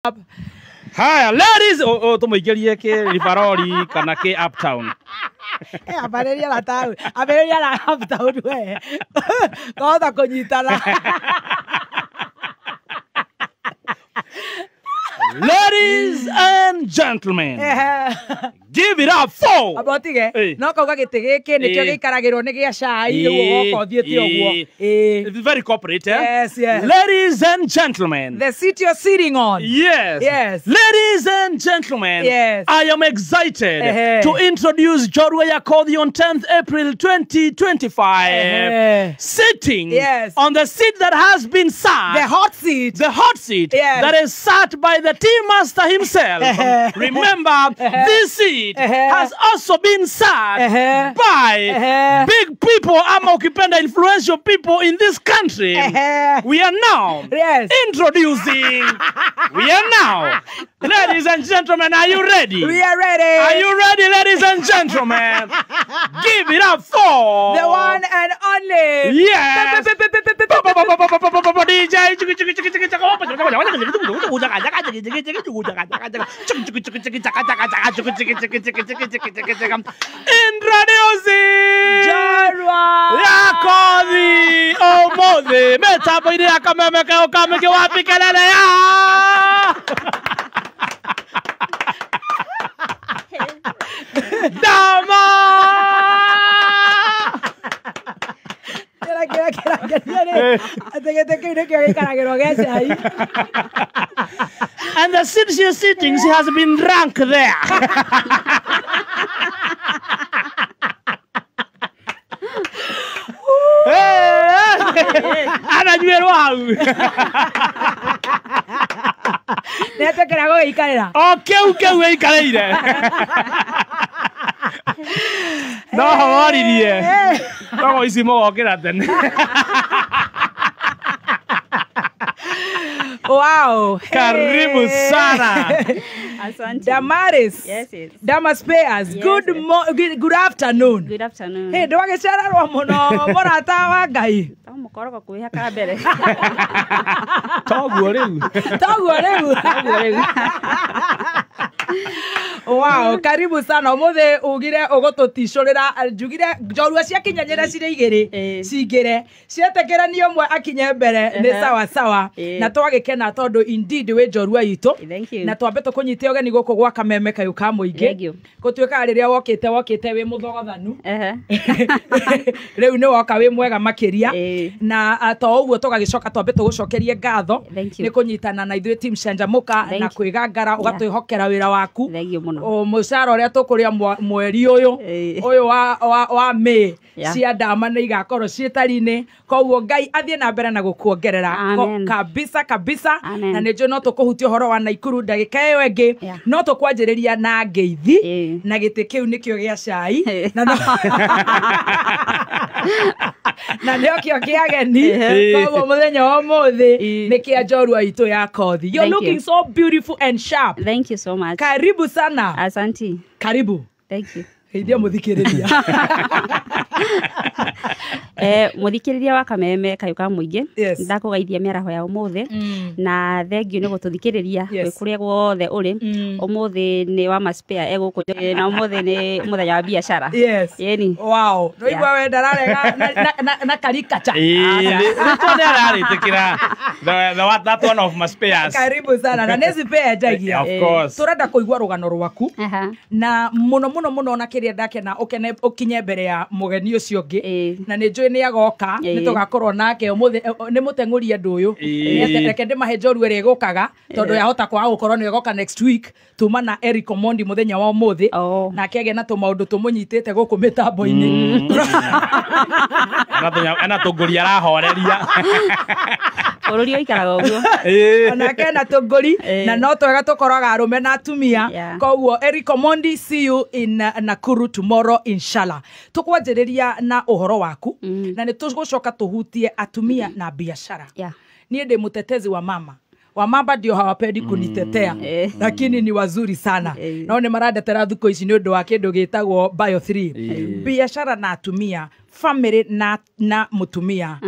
Up. Haya, ladies, tũmũingĩrie kĩ Rivaroli kana kĩ Uptown. Eh, ambĩrĩria na town, ambĩrĩria na uptown we. Twahota kũnyitana. Ladies and gentlemen, give it up for Amba ũtige Eh. no kauga gĩtĩ gĩkĩ nĩkĩo Eh. gĩikaragĩrwo nĩ gĩa cai ũguo goka ũthiĩte ũguo. Eh. Eh. It's very corporate, eh? Yes. Ladies and gentlemen. The seat you're sitting on. Yes. Yes. Ladies and gentlemen, Yes. I am excited Eh. to introduce Jorua Yakodi on 10th April 2025. Eh. Sitting Yes. on the seat that has been sat. The hot seat. The hot seat Yes. that is sat by the team master himself. Remember, this seat has also been sat by big people, ama ukipenda influential people in this country. We are now Yes. introducing. We are now, ladies and gentlemen, are you ready? We are ready. Are you ready, ladies and gentlemen? Give it up for the one and only? Yes. DJ. Introducing Jorua. Yakothi umuthi mitambo-inĩ ya kameme kayũ ka mũingĩ wapi kelele ya Dama. Kĩrĩa kĩrĩa kĩrangenia rĩ, atĩ gĩtĩ kĩu nĩkĩo gĩikaragĩrwo gĩa cai. And the seat she is sitting, she has been drunk there. Ananyuĩrwo hau. Nĩ etĩkĩra gũgĩikarĩra. O kĩu kĩu ĩikarĩire. No horirie. Togo ici mũgokĩra tene. Wow. Karibu sana. Asante. Damaris. Yes. Damas Payers. Yes, Good yes. Good afternoon. Good afternoon. Hey, ndwagĩcererwo mũno mũrata wa Ngai. To mũkorogo kwĩhaka mbere. Toguo rĩu. Toguo rĩu. Wow, karibu sana. Ũmũthĩ ugire ũgũtũticũrĩra, njugire njorua ciakinyanĩra cirĩ igĩrĩ cingĩre cietĩkĩra nĩ ũmwe akinye mbere nĩ sawa sawa. Na twagĩkena tondũ indeed wĩ njorua itũ. Thank you. Na twambe tũkũnyite ũgeni gũkũ gwa kameme kayũ ka mũingĩ. Thank you. Gũtuĩkaga rĩrĩa wokĩte wĩ mũthogothanu. Rĩu nĩ woka wĩ mwega makĩria. Na to ũguo tũgagĩcoka twambe tũgũcokerie ngatho Thank you. nĩ kũnyitana na ithuĩ team Canjamũka Thank na you. kwĩgangara ũgatwĩhokera wĩra waku. Thank you mũno. O mũcara ũrĩa tũkũrĩa mweri ũyũ ũyũ wa May cia ndama nĩ igakorwo ciĩtari-inĩ, koguo Ngai athiĩ na mbere na gũkuongerera kabisa kabisa. Amen. Na nĩ njũĩ no tũkũhutia ũhoro wa Naikuru ndagĩka ĩyo ĩngĩ, no tũkwanjĩrĩria na ngeithi na gĩtĩ kĩu nĩkĩo gĩa cai na na nĩokĩo kĩa ageni, koguo mũthenya wa ũmũthĩ nĩ kĩa njorua itũ ya Kothi. You're Thank looking you. so beautiful and sharp. Thank you so much. Karibu sana. Asante. Karibu. Thank you. Geithia mũthikĩrĩria. Mũthikĩrĩria wa kameme kayũ ka mũingĩ. Yes. Ndakũgeithia mĩaraho ya ũmũthĩ. Na thank you nĩ gũtũthikĩrĩria Yes. wĩ kũrĩa guothe ũrĩ. Ũmũthĩ nĩ wa Maspea egũkũ na ũmũthĩ nĩ mũthenya wa biacara. Yes. Yeni. Wow. Nĩwaigua we ndararega na karikacha. Rĩtwa nĩ ararĩtĩkĩra. That one of Maspeas. Karibu sana. Na nĩ spare njagia. Of course. Tũrenda kũigua rũgano rwaku. Na mũno mũno mũno na kĩrĩa ndakena ũkene ũkinye mbere ya mũgeni ũcio ũngĩ. Na nĩ njũĩ nĩ agoka, nĩ tũgakorwo nake ũmũthĩ nĩ mũteng'ũri andũ ũyũ. Reke ndĩmahe njorua ĩrĩa ĩgũkaga tondũ yahota kwaga gũkorwo nĩ ĩgoka next week. Tuma na Eric Omondi mũthenya wa ũmũthĩ. Nake agĩa na tũmaũndũ tũmũnyitĩte gũkũ mĩtambo-inĩ. Ena tũngũri arahoreria. Bũrũri ũikaraga ũguo. Onake ena tũngũri na no twega tũkoraga arũme na atumia. Koguo Eric Omondi, see you in Nakuru tomorrow inshallah. Tũkwanjĩrĩria na ũhoro waku na nĩ tũgũcoka tũhutie atumia na biashara. Niĩ ndĩ mũtetezi wa mama. Wamamba ndio hawapendi kunitetea lakini ni wazuri sana. No nĩ marandetera thukũ ici nĩ ũndũ wa kĩndũ gĩtagwo Bio 3. Biashara na atumia Family na mutumia.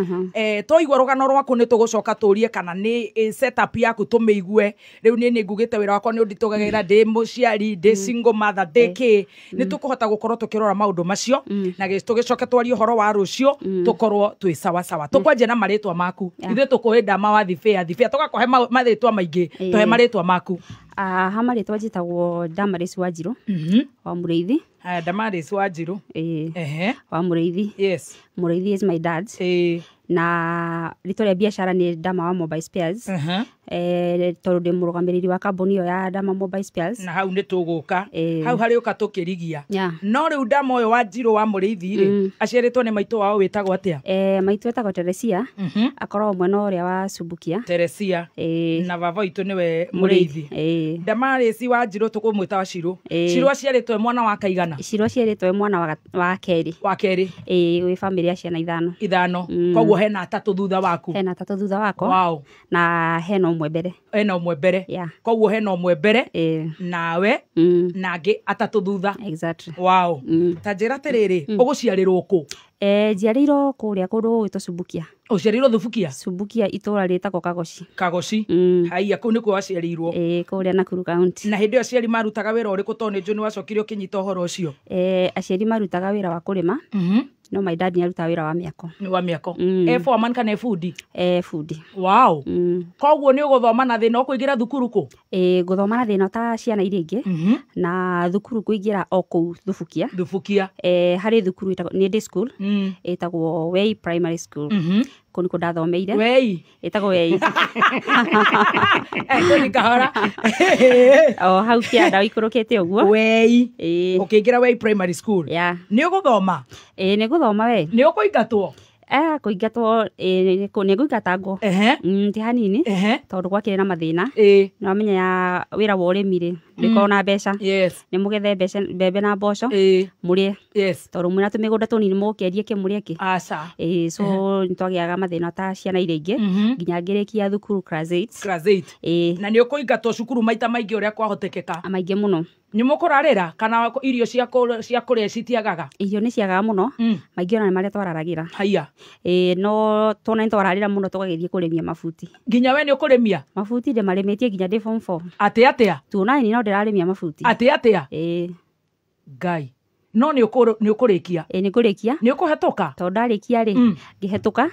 Twaigua rũgano rwaku nĩ tũgũcoka tũrie kana nĩ setup yaku tũmĩigue. Rĩu niĩ nĩ ngugĩte wĩra wakwa nĩ ũnditũgagĩra, ndĩ mũciari, ndĩ single mother, ndĩ kĩ. Nĩ tũkũhota gũkorwo tũkĩrora maũndũ macio na tũgĩcoke twarie ũhoro wa rũciũ, tũkorwo twĩ sawa sawa. Tũkwanjia na marĩtwa maku. Ithuĩ tũkũĩ Ndama wa Thibĩa, Thibĩa tũgakũhe marĩtwa maingĩ, tũhe marĩtwa maku. Ha marĩtwa njĩtagwo Damaris Wanjirũ wa Mũrĩithi. Damaris Wanjirũ. Wa Mũrĩithi. Yes. Mũrĩithi is my dad. Na rĩtwa rĩa biacara nĩ Dama wa Mobile Spares. Tondũ ndĩ mũrũgamĩrĩri wa kambuni ĩyo ya Dama Mobile Spares. Na hau nĩ tũgũka. Hau harĩũka tũkĩrigia. No rĩu Dama ũyũ Wanjirũ wa Mũrĩithi rĩ, aciarĩtwo nĩ maitũ wao wĩtagwo atĩa? Maitũ etagwo Teresia. Akoragwo mwena ũrĩa wa Subukia. Teresia. Na baba witũ nĩwe Mũrĩithi. Damaris Wanjirũ tũkũmwĩta wa Cirũ. Cirũ aciarĩtwo e mwana wa kaigana? Cirũ aciarĩtwo e mwana wa kerĩ. Wa kerĩ. Wĩ bamĩrĩ ya ciana ithano. Ithano. Koguo hena atatũ thutha waku. Hena atatũ thutha wakwa. Wow. Na hena ũmwe mbere. Hena ũmwe mbere. Koguo hena ũmwe mbere nawe na angĩ atatũ thutha. Exactly. Wow. Ta njĩra atĩrĩrĩ, ũgũciarĩrwo kũ? Njiarĩirwo kũrĩa kũndũ gũgwĩtwo Subukia. Ũciarĩirwo Thubukia? Subukia, itũra rĩtagwo Kagoci. Kagoci. Haiya, kũu nĩkuo waciarĩirwo? Kũrĩa Nakuru County. Na hĩndĩ ĩyo aciari marutaga wĩra ũrĩkũ, tondũ nĩ njũĩ nĩ wacokire ũkĩnyita ũhoro ũcio? Aciari marutaga wĩra wa kũrĩma. No my dad nĩ arutaga wĩra wa mĩako. Wa mĩako. Foreman kana bundi? Bundi. Wow. Koguo nĩ ũgũthoma na thĩna ũkũingĩra thukuru kũ? Ngũthoma na thĩna ta ciana iria ingĩ. Na thukuru ngũingĩra o kũu Thubukia. Thubukia. Harĩ thukuru ĩtagwo nĩ day school. Ĩtagwo Wei Primary School. Kũu nĩkuo ndathomeire. Wei? Ĩtagwo Wei. Kũu kahora. O hau kĩanda ũikũrũkĩte ũguo. Wei. Ũkĩingĩra Wei Primary School. Yeah. Nĩ ũgũthoma? Nĩ ngũthoma we. Nĩ ũkũingatwo? Kũingatwo, nĩ ngũingatangwo. Ti hanini. Tondũ gwakĩrĩ na mathĩna. Nĩ wamenya ya wĩra wa ũrĩmi rĩ, ndũkoragwo na mbeca. Yes. Nĩ mũgethe mbeca, mbembe na mboco. Mũrĩe. Yes. Tondũ mwĩna tũmĩgũnda tũnini mũkĩendie kĩ mũrĩe kĩ. Aca. So nĩ twagĩaga mathĩna ta ciana iria ingĩ. Nginya ngĩrĩkia thukuru class 8. Class 8. Na nĩ ũkũingatwo cukuru maita maingĩ ũrĩa kwahotekeka? Maingĩ mũno. Nĩ mũkũrarĩra kana irio cia kũrĩa citiagaga? Irio nĩ ciagaga mũno. Maingĩ ona nĩ marĩa twararagĩra. Haiya. No tuona nĩ twararĩra mũno tũgagĩthiĩ kũrĩmia mabuti. Nginya we nĩ ũkũrĩmia? Mabuti ndĩmarĩmĩtie nginya ndĩ form 4. Atĩ atĩa? Tuona nĩ no ndĩrarĩmia mabuti. Atĩ atĩa? Ngai. No nĩ ũkũrĩkia? Nĩ ngũrĩkia. Nĩ ũkũhetũka? Tondũ ndarĩkia rĩ, ngĩhetũka.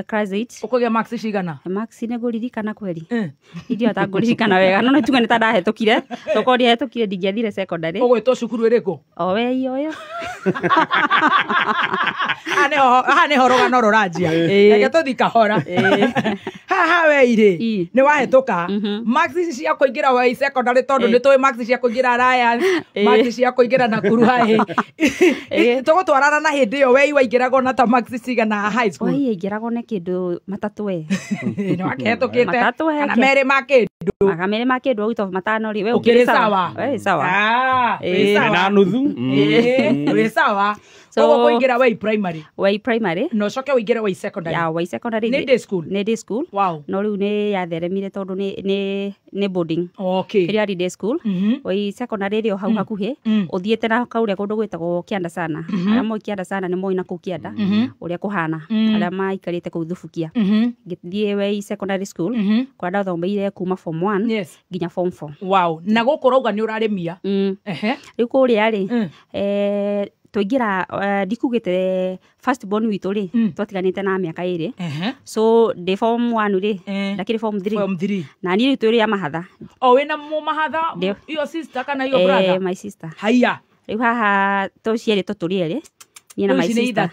Class 8. Ũkũgĩa marks cigana? Marks nĩ ngũririkana kweri. Idio ta ngũririkana wega, no nĩ tuge nĩ ta ndahetũkire. Tokorwo ndiahetũkire ndingĩathire secondary. Ũgwĩtwo cukuru ĩrĩkũ? O Wei ũyũ. Haha nĩho rũgano rũranjia. Reke tũthiĩ kahora. Haha Wei rĩ, nĩ wahetũka. Marks ici cia kũingĩra Wei secondary, tondũ nĩ tũĩ marks cia kũingĩra Alliance, marks cia kũingĩra Nakuru High. Tũgũtwarana na hĩndĩ ĩyo Wei waingĩragwo na ta marks cigana high school? Wei aingĩragwo na kĩndũ matatũ we. Nĩ wakĩhetũkĩte. Kana merĩ ma kĩndũ. Kana merĩ ma kĩndũ out of matano rĩ, we ũkĩrĩ sawa. We sawa. Wĩ sawa. Na nuthu. Wĩ sawa. Koguo kũingĩra Wei Primary. Wei Primary. Na ũcoke ũingĩre Wei Secondary. Ya, Wei Secondary. Nĩ day school? Nĩ day school. Wow. No rĩu nĩ yatheremire tondũ nĩ boarding. Okay. Kĩrĩa yarĩ day school. Wei Secondary ĩrĩ o hau hakuhĩ. Ũthiĩte na kaũrĩa kũndũ gwĩtagwo Kĩanda sana. Arĩa moĩ Kĩanda sana nĩ moĩ na kũu Kĩanda ũrĩa kũhana. Arĩa maikarĩte kũu Thubukia. Ngĩthiĩ Wei Secondary School. Kũrĩa ndathomeire kuma form 1 nginya form 4. Wow. Na gũkũ ũrauga nĩ ũrarĩmia. Rĩu kũrĩa rĩ, twaingĩra ndikugĩte first born witũ rĩ, twatiganĩte na mĩaka ĩrĩ. So ndĩ form 1 rĩ, ndakĩrĩ form 3. Form 3. Na niĩ rĩu twĩrĩ a mahatha. O wĩna mũmahatha, your sister kana your brother? My sister. Haiya. Rĩu haha tũciarĩtwo tũrĩ erĩ. Niĩ na my sister.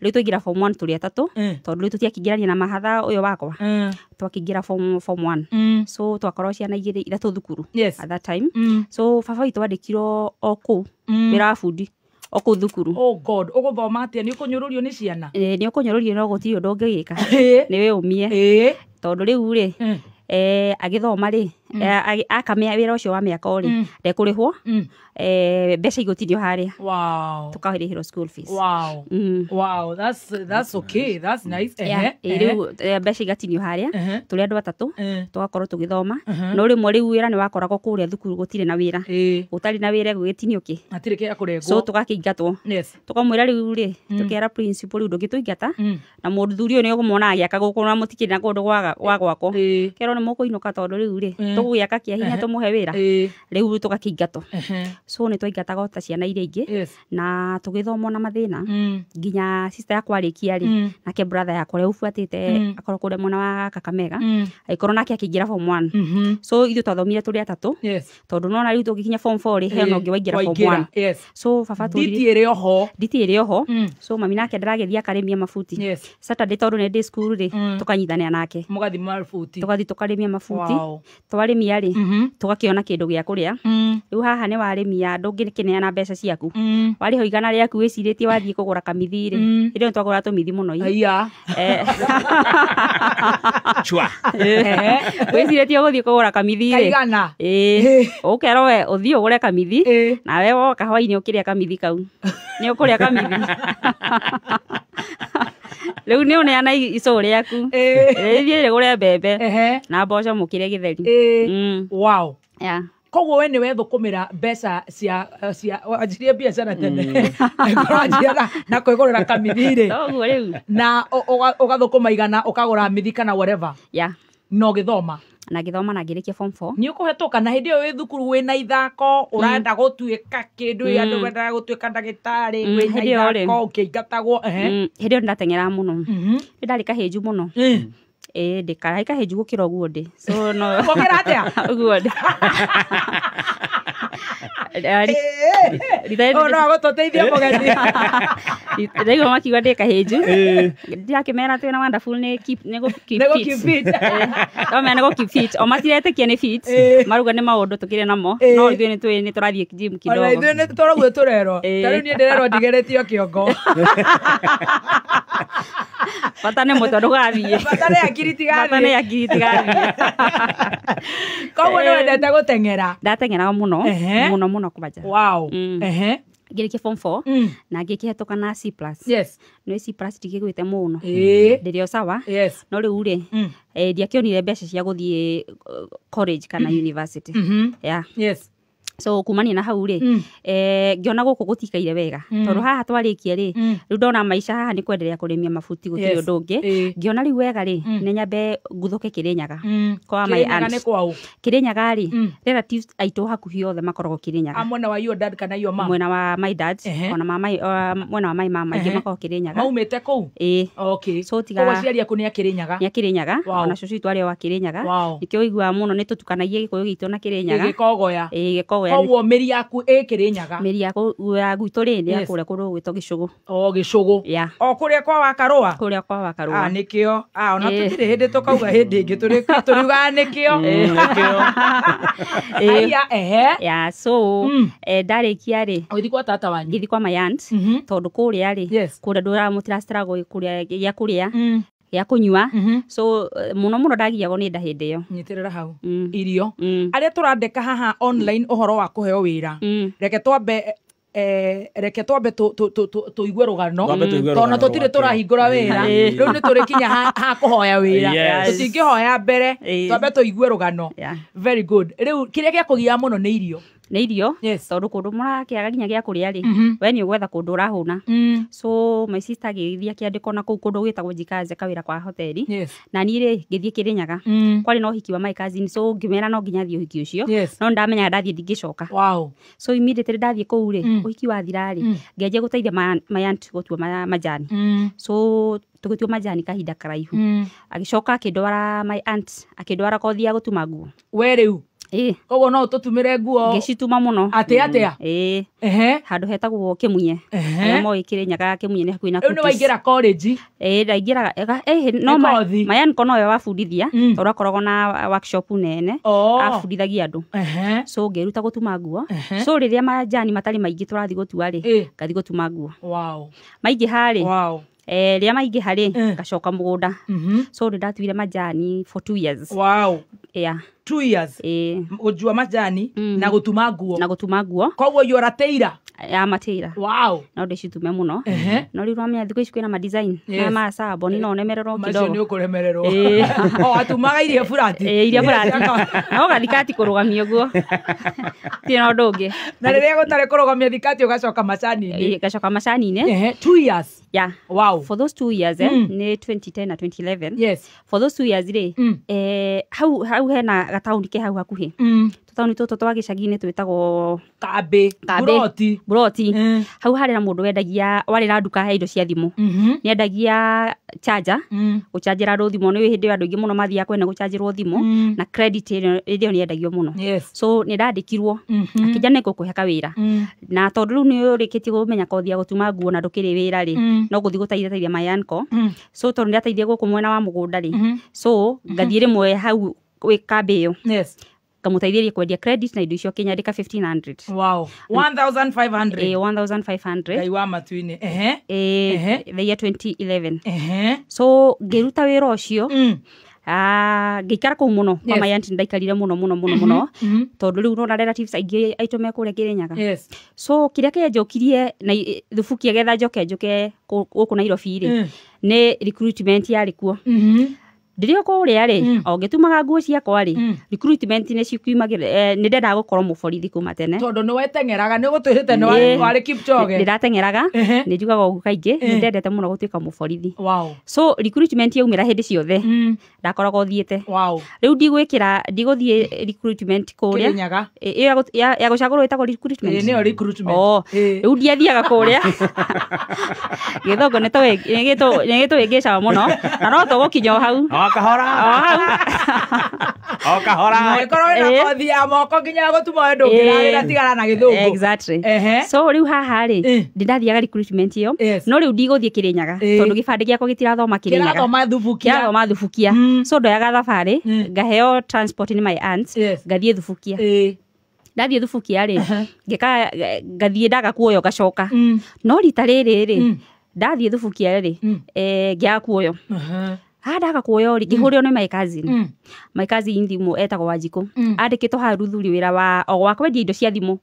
Rĩu twaingĩra form 1 tũrĩ atatũ, tondũ rĩu tũtiakĩingĩrania na mahatha ũyũ wakwa. Twakĩingĩra form 1. So twakorwo ciana igĩrĩ ithatũ thukuru at that time. So baba witũ andĩkirwo o kũu wĩra wa bundi o kũu thukuru. Oh God, ũgũthoma atĩa? Nĩ ũkũnyũrũrio nĩ ciana? Nĩ ũkũnyũrũrio no gũtirĩ ũndũ ũngĩgĩka. Nĩ wĩũmie. Tondũ rĩu rĩ, agĩthoma rĩ, aka wĩra ũcio wa mĩako rĩ ndekũrĩhwo mbeca igũtinio harĩa. Wow. Tũkarĩhĩrwo school fees. Wow. Wow, that's okay. That's nice. Rĩu mbeca igatinio harĩa tũrĩ andũ atatũ tũgakorwo tũgĩthoma no rĩmwe rĩu wĩra nĩ wakoragwo kũrĩa thukuru gũtirĩ na wĩra gũtarĩ na wĩra gũgĩtinio kĩ hatirĩ kĩa kũrengwo so tũgakĩingatwo. Yes. Tũkamwĩra rĩu rĩ tũkera principal rĩu ndũngĩtũingata na mũthuri ũyũ nĩ ũkũmwona agĩaka gũkũ na mũtikĩrĩ na kũndũ gwa gwakwo kerwo nĩ mũkũinũka tondũ rĩu rĩ tũgũgĩaka kĩa hinya tũmũhe wĩra rĩu tũgakĩingatwo. So nĩ twaingataga ta ciana iria ingĩ na tũgĩthoma na mathĩna nginya sister yakwa arĩkia rĩ nake brother yakwa ũrĩa ũbuatĩte akorwo kũrĩa mwena wa Kakamega agĩkorwo nake akĩingĩra form 1. So ithuĩ twathomire tũrĩ atatũ tondũ nona rĩu tũgĩkinya form 4 rĩ hena ũngĩ waingĩra form 1. So baba tũrire nditi ĩrĩ oho. So mami nake ndaragĩthiĩ akarĩmia mabuti Saturday tondũ nĩ ndĩ cukuru rĩ tũkanyitanĩra nake mũgathiĩ mabuti tũgathiĩ tũkarĩmia mabuti twarĩmia rĩ tũgakĩona kĩndũ gĩa kũrĩa. Rĩu haha nĩ warĩmia ndũngĩkĩneana mbeca ciaku warĩho igana rĩaku wĩcirĩtie wathiĩ kũgũra kamithi rĩ hĩndĩ ĩyo twagũra tũmithi mũno ii chwa wĩcirĩtie ũgũthiĩ kũgũra kamithi rĩ ũkerwo we ũthiĩ ũgũre kamithi nawe woka hwainĩ ũkĩrĩa kamithi kau nĩ ũkũrĩa kamithi rĩu nĩ ũneana icũũ rĩaku rĩthiĩ rĩgũre mbembe na mboco mũkĩre gĩtheri. Wow. Yeah. Koguo we nĩ wethũkũmĩra mbeca cia wanjirie biacara tene wanjia na kwĩgũrĩra kamithi rĩ toguo rĩu na ũgathũkũma igana ũkagũra mithi kana whatever. Yeah. Na ũgĩthoma na ngĩthoma na ngĩrĩkia form 4. Nĩ ũkũhetũka na hĩndĩ ĩyo wĩ thukuru wĩna ithako ũrenda gũtuĩka kĩndũ andũ mendaga gũtuĩka ndagĩtarĩ wĩna ithako ũkĩingatagwo. Hĩndĩ ĩyo nĩndateng'eraga mũno nĩ ndarĩ kahĩnju mũno ndĩkarĩ kahĩnju gũkĩra ũguo ndĩ so no gũkĩra atĩa ũguo ndĩ no agũtũteithia mũgeni ndaigua makiuga ndĩ kahĩnju ndakĩmera twĩna wonderful nĩ keep fit ndamera nĩ gũ keep fit o matiretĩkia nĩ fit maruga nĩ maũndũ tũkĩrĩ namo no ithuĩ nĩ tũĩ nĩ tũrathiĩ gym kidogo ona ithuĩ nĩ tũraguo tũrerwo ta rĩu niĩ ndĩrerwo ndigeretio kĩongo bata nĩ mũtwe ndũgathiĩ bata nĩ akiri tigathiĩ bata nĩ akiri tigathiĩ koguo nĩ wendete gũteng'era ndateng'eraga mũno mũno mũno kwanja. Wow. Ngĩrĩkia form 4 na ngĩkĩhetũka na C+. Yes. No C+ ndikĩgwĩte mũno ndĩrĩ o sawa. Yes. No rĩu rĩ ndiakĩonire mbeca cia gũthiĩ college kana university. Yeah. Yes. So kumania na hau rĩ ngĩona gũkũ gũtikaire wega tondũ haha twarĩkia rĩ rĩu ndona maica haha nĩ kwenderea kũrĩmia mabuti gũtirĩ ũndũ ũngĩ ngĩona rĩu wega rĩ nĩ nyambe nguthũke Kĩrĩnyaga kwa my aunt. Kĩrĩnyaga rĩ relatives aitũ hakuhĩ othe makoragwo Kĩrĩnyaga mwena wa your dad kana your mom mwena wa my dad ona mama mwena wa my mama aingĩ makoragwo Kĩrĩnyaga maumĩte kũu. Okay. So tiga koguo aciari aku nĩ a Kĩrĩnyaga nĩ a Kĩrĩnyaga ona cũcũ witũ arĩ o wa Kĩrĩnyaga nĩkĩo ũiguaga mũno nĩ tũtukanagia Gĩkũyũ gitũ na Kĩrĩnyaga gĩkogoya gĩkogoya koguo mĩri yaku ĩ Kĩrĩnyaga mĩri ya gwitũ rĩ nĩ ya kũrĩa kũndũ gwĩtwo Gĩcũgũ o Gĩcũgũ o kũrĩa kwa Wakarũa kũrĩa kwa Wakarũa nĩkĩo ona tũtirĩ hĩndĩ tũkauga hĩndĩ ĩngĩ tũriugaga nĩkĩo aya ehe ya so ndarĩkia rĩ ũgĩthiĩ kwa tata wanyu ngĩthiĩ kwa my aunt tondũ kũrĩa rĩ kũrĩa ndũra mũtira struggle kũrĩa gĩa kũrĩa gĩa kũnyua so mũno mũno ndagiagwo nĩ nda hĩndĩ ĩyo nyitĩrĩra hau irio arĩa tũrandĩka haha online ũhoro wa kũheo wĩra reke twambe reke twambe tũigue rũgano tondũ tũtirĩ tũrahingũra wĩra rĩu nĩ tũrĩkinya ha kũhoya wĩra tũtingĩhoya mbere twambe tũigue rũgano. Very good. Rĩu kĩrĩa gĩakũgiaga mũno nĩ irio nĩ irio tondũ kũndũ mũrakĩaga nginya gĩa kũrĩa rĩ we nĩ ũgwetha kũndũ ũrahũna. So my sister agĩthiĩ akĩandĩkwo na kũu kũndũ gwĩtagwo Jikaze kawĩra kwa hoteli na niĩ rĩ ngĩthiĩ Kĩrĩnyaga kwarĩ na ũhiki wa my cousin so ngĩmera no nginya thiĩ ũhiki ũcio no ndamenyaga ndathiĩ ndingĩcoka. Wow. So immediately ndathiĩ kũu rĩ ũhiki wathira rĩ ngĩanjia gũteithia my aunt gũtua majani so tũgĩtua majani kahinda karaihu agĩcoka akĩndwara my aunt akĩndwara kothi ya gũtuma nguo we rĩu koguo no ũtũtumĩre nguo ngĩcituma mũno atĩ atĩa handũ hetagwo Kĩmunye arĩa moĩ Kĩrĩnyaga Kĩmunye nĩ hakuhĩ na rĩu nĩ waingĩra college ndaingĩraga no my uncle nowe wabundithia tondũ akoragwo na workshop nene abundithagia andũ so ngĩruta gũtuma nguo so rĩrĩa majani matarĩ maingĩ tũrathiĩ gũtua rĩ ngathiĩ gũtuma nguo maingĩha rĩ rĩrĩa maingĩha rĩ ngacoka mũgũnda so nĩ ndatuire majani for 2 years. Wow. Yeah. 2 years. Gũjua majani na gũtuma nguo. Na gũtuma nguo. Koguo you are a tailor. Ya matailor. Wow. No ndĩcitume mũno. No rĩu ũramenya thikũ ici kwĩna ma design. Na ma sabo ni no nemererwo kidogo. Macio nĩ ũkũremererwo. O atumaga iria burati. Iria burati. Na ũgathikati kũrũgamia ũguo. Ti na ũndũ ũngĩ. Na rĩrĩa gũtarĩ kũrũgamia thikati ũgacoka macani-inĩ. Gacoka macani-inĩ. 2 years. Yeah. Wow. For those 2 years nĩ 2010 na 2011. Yes. For those 2 years rĩ hau hena gataũni ke hau hakuhĩ. Tũtaũni tũtũ twa gĩcagi-inĩ twĩtagwo Kambĩ. Buroti. Hau harĩ na mũndũ wendagia warĩ na nduka ya indo cia thimũ. Nĩendagia charger, gũchanjĩra andũ thimũ. Nĩ hĩndĩ ĩyo andũ aingĩ mũno mathiaga kwene gũchanjĩrwo thimũ na credit ĩyo nĩyendagio mũno. So nĩndandĩkirwo akĩnja nĩngũkũhe kawĩra. Na tondũ rĩu nĩũrĩkĩtie kũmenya kothi ya gũtuma nguo na ndũkĩrĩ wĩra rĩ, no gũthiĩ gũteithia my uncle. So tondũ nĩndateithia gũkũ mwena wa mũgũnda rĩ, so ngathiĩ rĩmwe hau gwĩ kambĩ ĩyo. Yes. Kamũteithĩrĩria kwendia credit na indo icio akĩnyandĩka 1500. Wow. 1500. 1500. Ngai wa matu-inĩ. The year 2011. So ngĩruta wĩra ũcio. Ngĩikara kũu mũno. Kwa my auntie ndaikarire mũno mũno mũno mũno. Tondũ rĩu nona relatives aingĩ aitũ me kũrĩa Kĩrĩnyaga. Yes. So kĩrĩa kĩanjokirie na thubukia getha njoke njũke gũkũ Nairobi rĩ, nĩ recruitment yarĩ kuo. Ndĩrĩ o kũrĩa rĩ, o ngĩtumaga nguo ciakwa rĩ, recruitment nĩ cikiumagĩra, nĩ ndendaga gũkorwo mũborithi kuma tene. Tondũ nĩ weteng'eraga, nĩ ũgũtwĩrĩte nĩ warĩ Kipchoge. Ndĩrateng'eraga, nĩ njugaga ũguo kaingĩ, nĩ ndendete mũno gũtuĩka mũborithi. Wow. So recruitment yaumĩra hĩndĩ ciothe, ndakoragwo thiĩte. Wow. Rĩu ndigwĩkĩra, ndigũthiĩ recruitment kũrĩa. Kĩrĩnyaga. Ĩyo ya gũcagũrwo ĩtagwo recruitment. Nĩyo recruitment. Rĩu ndiathiaga kũrĩa. Gĩthũngũ nĩ gĩtũhĩngĩcaga mũno, na no tũgũkinya o hau. Kahora. O kahora. Angĩkorwo wĩna kothi ya moko nginya gũtuma we ndũngĩrarĩra tigana na gĩthũngũ. Exactly. So rĩu haha rĩ, ndĩrathiaga recruitment ĩyo, no rĩu ndigũthiĩ Kĩrĩnyaga tondũ gĩbandĩ gĩakwa gĩtirathoma Kĩrĩnyaga. Kĩrathoma Thubukia. Kĩrathoma Thubukia. So ndoyaga thabarĩ, ngaheo transport nĩ my aunt, ngathiĩ Thubukia. Ndathiĩ Thubukia rĩ, ngathiĩ ndaga kuoyo ngacoka. No rita rĩrĩ rĩ, ndathiĩ Thubukia rĩ, ngĩaga kuoyo. Ndaga kuoyo rĩ, ngĩhũrĩrwo nĩ my cousin. My cousin thimũ etagwo Wanjikũ. Andĩkĩtwo haha Ruthuri wĩra wa o wa kwendia indo cia thimũ.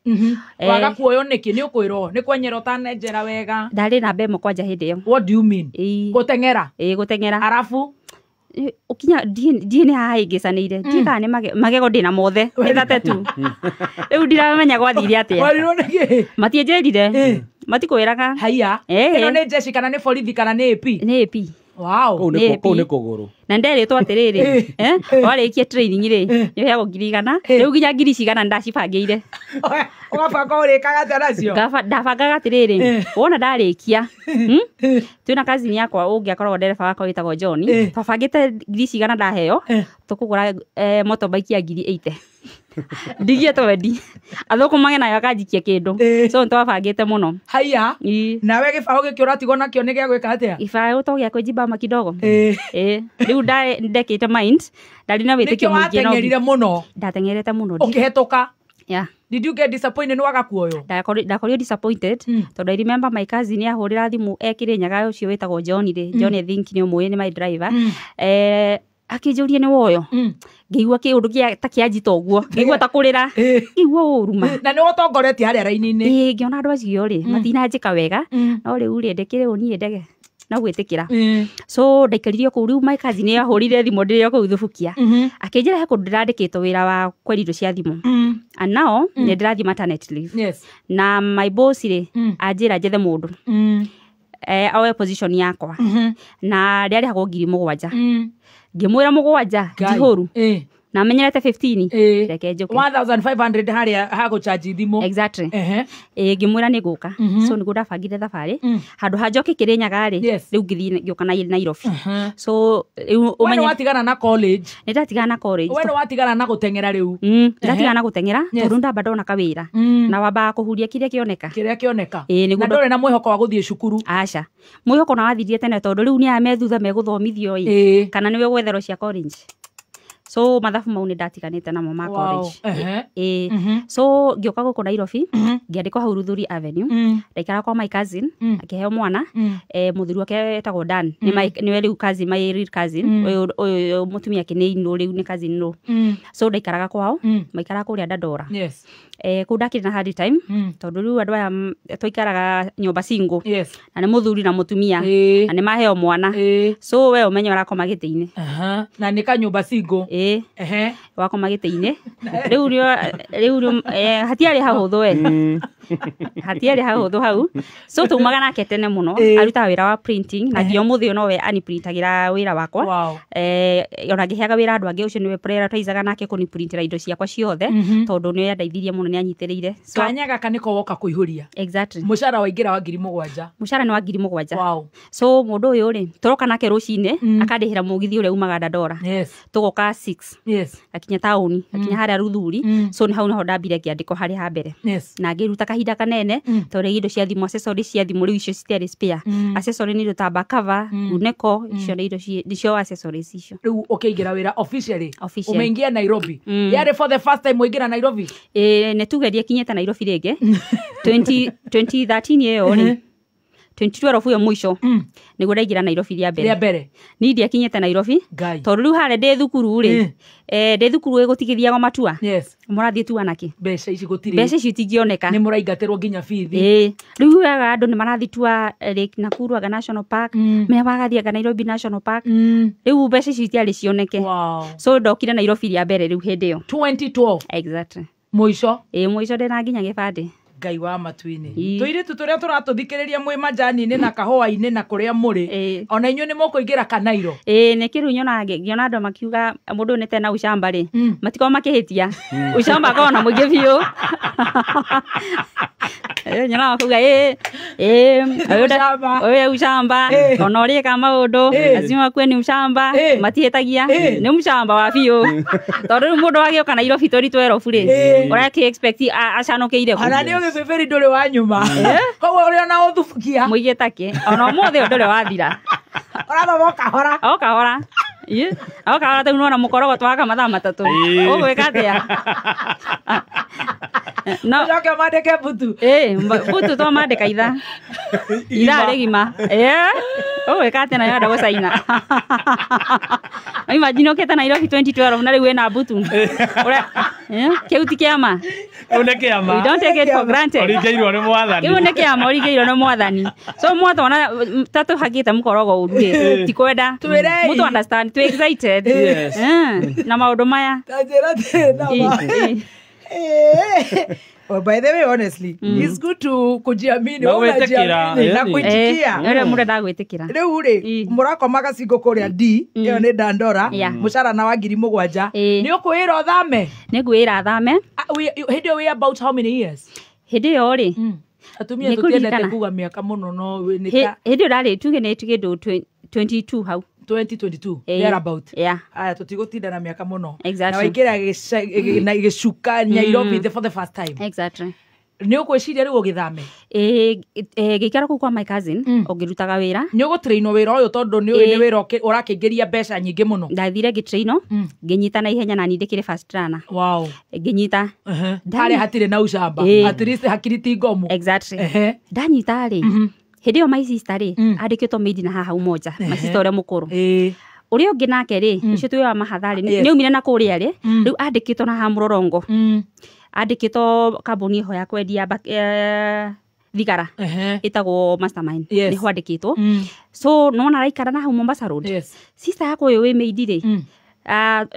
Waga kuoyo nĩkĩ? Nĩ ũkwĩrwo nĩ kwenyera ũtanenjera wega. Ndarĩ namba ĩmwe kwanja hĩndĩ ĩyo. What do you mean? Gũteng'era? Gũteng'era. Arabu? Ũkinya ndiĩ nĩ haha hĩngĩcanĩire. Ndiĩ kana nĩ magego ndĩna mothe. Nĩ 32. Rĩu ndiramenya gwathire atĩa. Warirwo nĩkĩ? Matianjĩrire. Matikwĩraga. Haiya. Ĩno nĩ jeshi kana nĩ borithi kana nĩ AP? Nĩ AP. Wow. Kũu nĩ kũgũrũ. Na nderĩtwo atĩrĩrĩ, warĩkia training rĩ, nĩ ũheagwo 100,000. Rĩu nginya 100,000 ndacibangĩire. Ũgabanga ũrĩkaga atĩa nacio? Ndabangaga atĩrĩrĩ, wona ndarĩkia, twĩna cousin yakwa ũngĩ akoragwo ndereba wakwa wĩtagwo John, twabangĩte 100,000 ndaheo, tũkũgũra motorbike ya 80,000. Ndigie twendi. Athũkũmage nayo akanjikia kĩndũ. So nĩtwabangĩte mũno. Haiya. Nawe gĩbaũ gĩkĩ ũratigwo nakĩo nĩ gĩa gwĩka atĩa? Gĩbaũ to gĩa kwĩnjibama kidogo. Rĩu ndekĩte mind, ndarĩ na wĩtĩkio Nĩkĩo mũingĩ no wateng'erire mũno? Ndateng'erete mũno. Ũkĩhetũka? Yeah. Did you get disappointed nĩ waga kuoywo? Ndakorirwo disappointed tondũ I remember my cousin ahũrĩra thimũ e Kĩrĩnyaga ũcio wĩtagwo John rĩ. John I think nĩ ũmũĩ, nĩ my driver. Akĩnjũria nĩ woyo. Ngĩigua kĩũndũ kĩa ta kĩanjita ũguo, ngĩigua ta kũrĩra, ngĩigua ũru ma. Na nĩ ũtongoretie harĩa raini-inĩ. Ngĩona andũ acio rĩ, matinanjĩka wega, no rĩu rĩ, ndĩkĩrĩ ũ niĩ ndege no gwĩtĩkĩra. So ndaikarire kũu, rĩu my cousin nĩ ahũrire thimũ ndĩrĩ o kũu Thubukia. Akĩnjĩra he kũndũ ndĩrandĩkĩtwo wĩra wa kwendia indo cia thimũ. And now nĩ ndĩrathiĩ maternity leave. Yes. Na my boss rĩ, anjĩra njethe mũndũ. Oe position yakwa. Na rĩarĩhagwo 7,000. Ngĩmwĩra 7 njihũru. Na menyerete 15. Reke njũke. 1500 harĩa hagũchanji thimũ. Exactly. Ngĩmwĩra nĩ ngũka. So nĩguo ndabangire thabarĩ. Handũ ha njoke Kĩrĩnyaga rĩ, rĩu ngĩthiĩ ngĩũka Nairobi. So rĩu ũmenye we nĩwatigana na college. Nĩ ndatigana na college. We nĩwatigana na gũteng'era rĩu. Ndatigana na gũteng'era tondũ ndamba ndona kawĩra. Na wambaga kũhuria kĩrĩa kĩoneka. Kĩrĩa kĩoneka. Na ndũrĩ na mwĩhoko wa gũthiĩ cukuru. Aca. Mwĩhoko na wathirire tene tondũ rĩu nĩ aya me thutha megũthomithio ĩ. Kana nĩwe gwetherwo cia college. So mathabu mau nĩ ndatiganĩte namo ma college. So ngĩũka gũkũ Nairobi, ngĩandĩkwo hau Luthuli Avenue. Ndaikara kwa my cousin, akĩheo mwana, mũthuri wake etagwo Dan. Nĩwe rĩu cousin, my real cousin. Ũyũ mũtumia ake nĩ inũ, rĩu nĩ cousin nũ. So ndaikaraga kwao, maikaraga kũrĩa Dandora. Kũu ndakĩrĩ na hard time, tondũ rĩu andũ aya twaikaraga nyũmba single. Na nĩ mũthuri na mũtumia. Na nĩ maheo mwana. So we ũmenye ũrakoma gĩtĩ-inĩ. Na nĩ kanyũmba single. Wakoma gĩtĩ-inĩ. Rĩu rĩu hatiarĩ hahũthũ we. Hatiarĩ hahũthũ hau. So tumaga nake tene mũno. Arutaga wĩra wa printing na nginya ũmũthĩ ũyũ nowe aniprintagĩra wĩra wakwa. Ona ngĩheaga wĩra andũ angĩ, ũcio nĩwe prioritizaga nake kũniprintĩra indo ciakwa ciothe, tondũ nĩwe andeithirie mũno, nĩ anyitĩrĩire. So, kanya gaka nĩko woka kũihũria. Exactly. Mũcara waingĩra wa 7,000. Mũcara nĩ wa 7,000. So mũndũ ũyũ rĩ, tũroka nake rũcinĩ, akandĩhĩra mũgithi ũrĩa umaga Dandora. Tũgoka 6. Akinya taũni, akinya harĩa Luthuli. So nĩ hau nĩho ndambire ngĩandĩkwo harĩ ha mbere. Na ngĩruta kahinda kanene, tondũ indo cia thimũ, accessories cia thimũ rĩu icio citiarĩ spare. Accessory nĩ indo ta back cover, kuneko, icio nĩ indo nĩcio accessories icio. Rĩu ũkĩingĩra wĩra officially. Umeingia Nairobi. Yarĩ for the first time ũingĩra Nairobi? Nĩ tuge ndiakinyĩte Nairobi rĩngĩ. 2013 ĩyo rĩ. 2012 ũyũ mũico. Nĩguo ndaingĩra Nairobi rĩa mbere. Rĩa mbere. Niĩ ndiakinyĩte Nairobi. Tondũ rĩu harĩa ndĩ thukuru rĩ. Ndĩ thukuru ĩgũtigithiagwo matua. Mũrathiĩ tua nakĩ? Mbeca ici gũtirĩ. Mbeca ici itingĩoneka. Nĩ mũraingatĩrwo nginya bithi. Rĩu wega andũ nĩ marathiĩ tua Lake Nakuru anga National Park. Menya magathiĩ anga Nairobi National Park. Rĩu mbeca ici itiarĩ cioneke. So ndokire Nairobi rĩa mbere rĩu hĩndĩ ĩyo. 2012. Exactly. Mũico? Mũico ndĩna nginya gĩbandĩ. Ngai wa matu-inĩ. Tũirĩtu tũrĩa tũratũthikĩrĩria mwĩ majani-inĩ na kahũa-inĩ na kũrĩa mũrĩ, ona inyuĩ nĩ mũkũingĩra Kanairo. Nĩ kĩrĩu nyonaga ngĩona andũ makiuga mũndũ ũyũ nĩ tena ũcamba rĩ, matikoragwo makĩhĩtia. Ũcamba akoragwo na mũingĩ biũ. Nyonaga makiuga ũyũ ũcamba, ona ũrĩka maũndũ, lazima akue ni ũcamba, matihĩtagia, nĩ mũcamba wa biũ. Tondũ rĩu mũndũ agĩũka Nairobi 2012 rĩ, ũrakĩ expect acanũkĩire kũ. Ona nĩ ũgĩbĩbĩri ndũrĩ wa nyuma. Koguo ũrĩ ona ũthubukia. Mũingĩ take. Ona ũmũthĩ ũyũ ndũrĩ wathira. Ũrathoma o kahora. O kahora. O kahora rĩu nĩwona mũkorogo twaka mathaa 3. Ũgwĩka atĩa? No. Ũcoke ũmandĩke mbutu. Mbutu twamandĩka ithaa. Ithaa rĩgima. Ũgwĩka atĩa na nĩwenda gũcaina? Imagine ũkĩte Nairobi 2012 na rĩu wĩna mbutu. Kĩu ti kĩama. Kĩu nĩ kĩama. We don't take it for granted. Ũringĩirwo nĩ mwathani. Kĩu nĩ kĩama ũringĩirwo nĩ mwathani. So mwatona ta tũhakĩte mũkorogo ũru rĩ, ti kwenda. Mũtũ understand, tũ excited. Na maũndũ maya. Ta njĩra atĩrĩ, Oh, by the way, honestly, it's good to kujiamini, unajiamini na kuitikia. Rĩu mũrenda gwĩtĩkĩra. Rĩu rĩ, mũrakomaga single kũrĩa D, ĩyo nĩ Dandora, mũcara na wa 7,000. Nĩ ũkwĩra ũthame? Nĩ ngwĩra thame. Hĩndĩ ĩyo wĩ about how many years? Hĩndĩ ĩyo rĩ, atumia tũtiendete kuga mĩaka mũno, no nĩ ta hĩndĩ ĩyo ndarĩ tuge nĩ kĩndũ 22 hau. 2022 thereabout. Aya tũtigũtinda na mĩaka mũno. Na waingĩra na gĩcuka Nairobi for the first time. Exactly. Nĩ ũkwĩciria rĩu ũgĩthame? Ngĩikara kũu kwa my cousin, ũngĩrutaga wĩra. Nĩ ũgũtrainwo wĩra ũyũ tondũ nĩ ũĩ nĩ wĩra ũrakĩingĩria mbeca nyingĩ mũno. Ndathire ngĩtrainwo, ngĩnyita na ihenya na niĩ ndĩkĩrĩ fast learner. Wow. Ngĩnyita. Harĩa hatirĩ na ũcamba. At least hakiri ti ngomu. Exactly. Ndanyita rĩ, hĩndĩ ĩyo my sister rĩ, andĩkĩtwo maid na haha Umoja, my sister ũrĩa mũkũrũ. Ũrĩa ũngĩ nake rĩ, ũcio twĩ wa mahatha rĩ, nĩ aumire na kũrĩa rĩ, rĩu andĩkĩtwo na haha Mũrorongo. Andĩkĩtwo kambuni ĩho ya kwendia thigara ĩtagwo Mastermind, nĩho andĩkĩtwo. So nĩwona araikara na hau Mombasa Road. Sister yakwa ũyũ wĩ maid rĩ,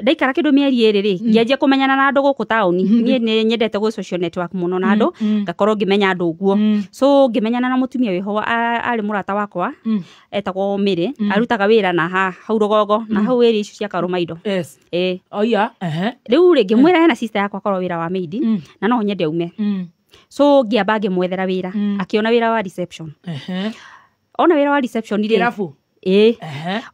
ndaikara kĩndũ mĩeri 2 rĩ, ngĩanjia kũmenyana na andũ gũkũ taũni. Niĩ nĩ nyendete gũ social network mũno na andũ, ngakorwo ngĩmenya andũ ũguo. So ngĩmenyana na mũtumia wĩho arĩ mũrata wakwa, etagwo Mary, arutaga wĩra na hau rũgongo, na hau area icio cia Karũmaindo. Rĩu rĩ, ngĩmwĩra hena sister yakwa akorwo wĩra wa maid, na no nyende aume. So ngĩamba ngĩmwethera wĩra, akĩona wĩra wa reception. Ona wĩra wa reception rĩ, kĩrabu.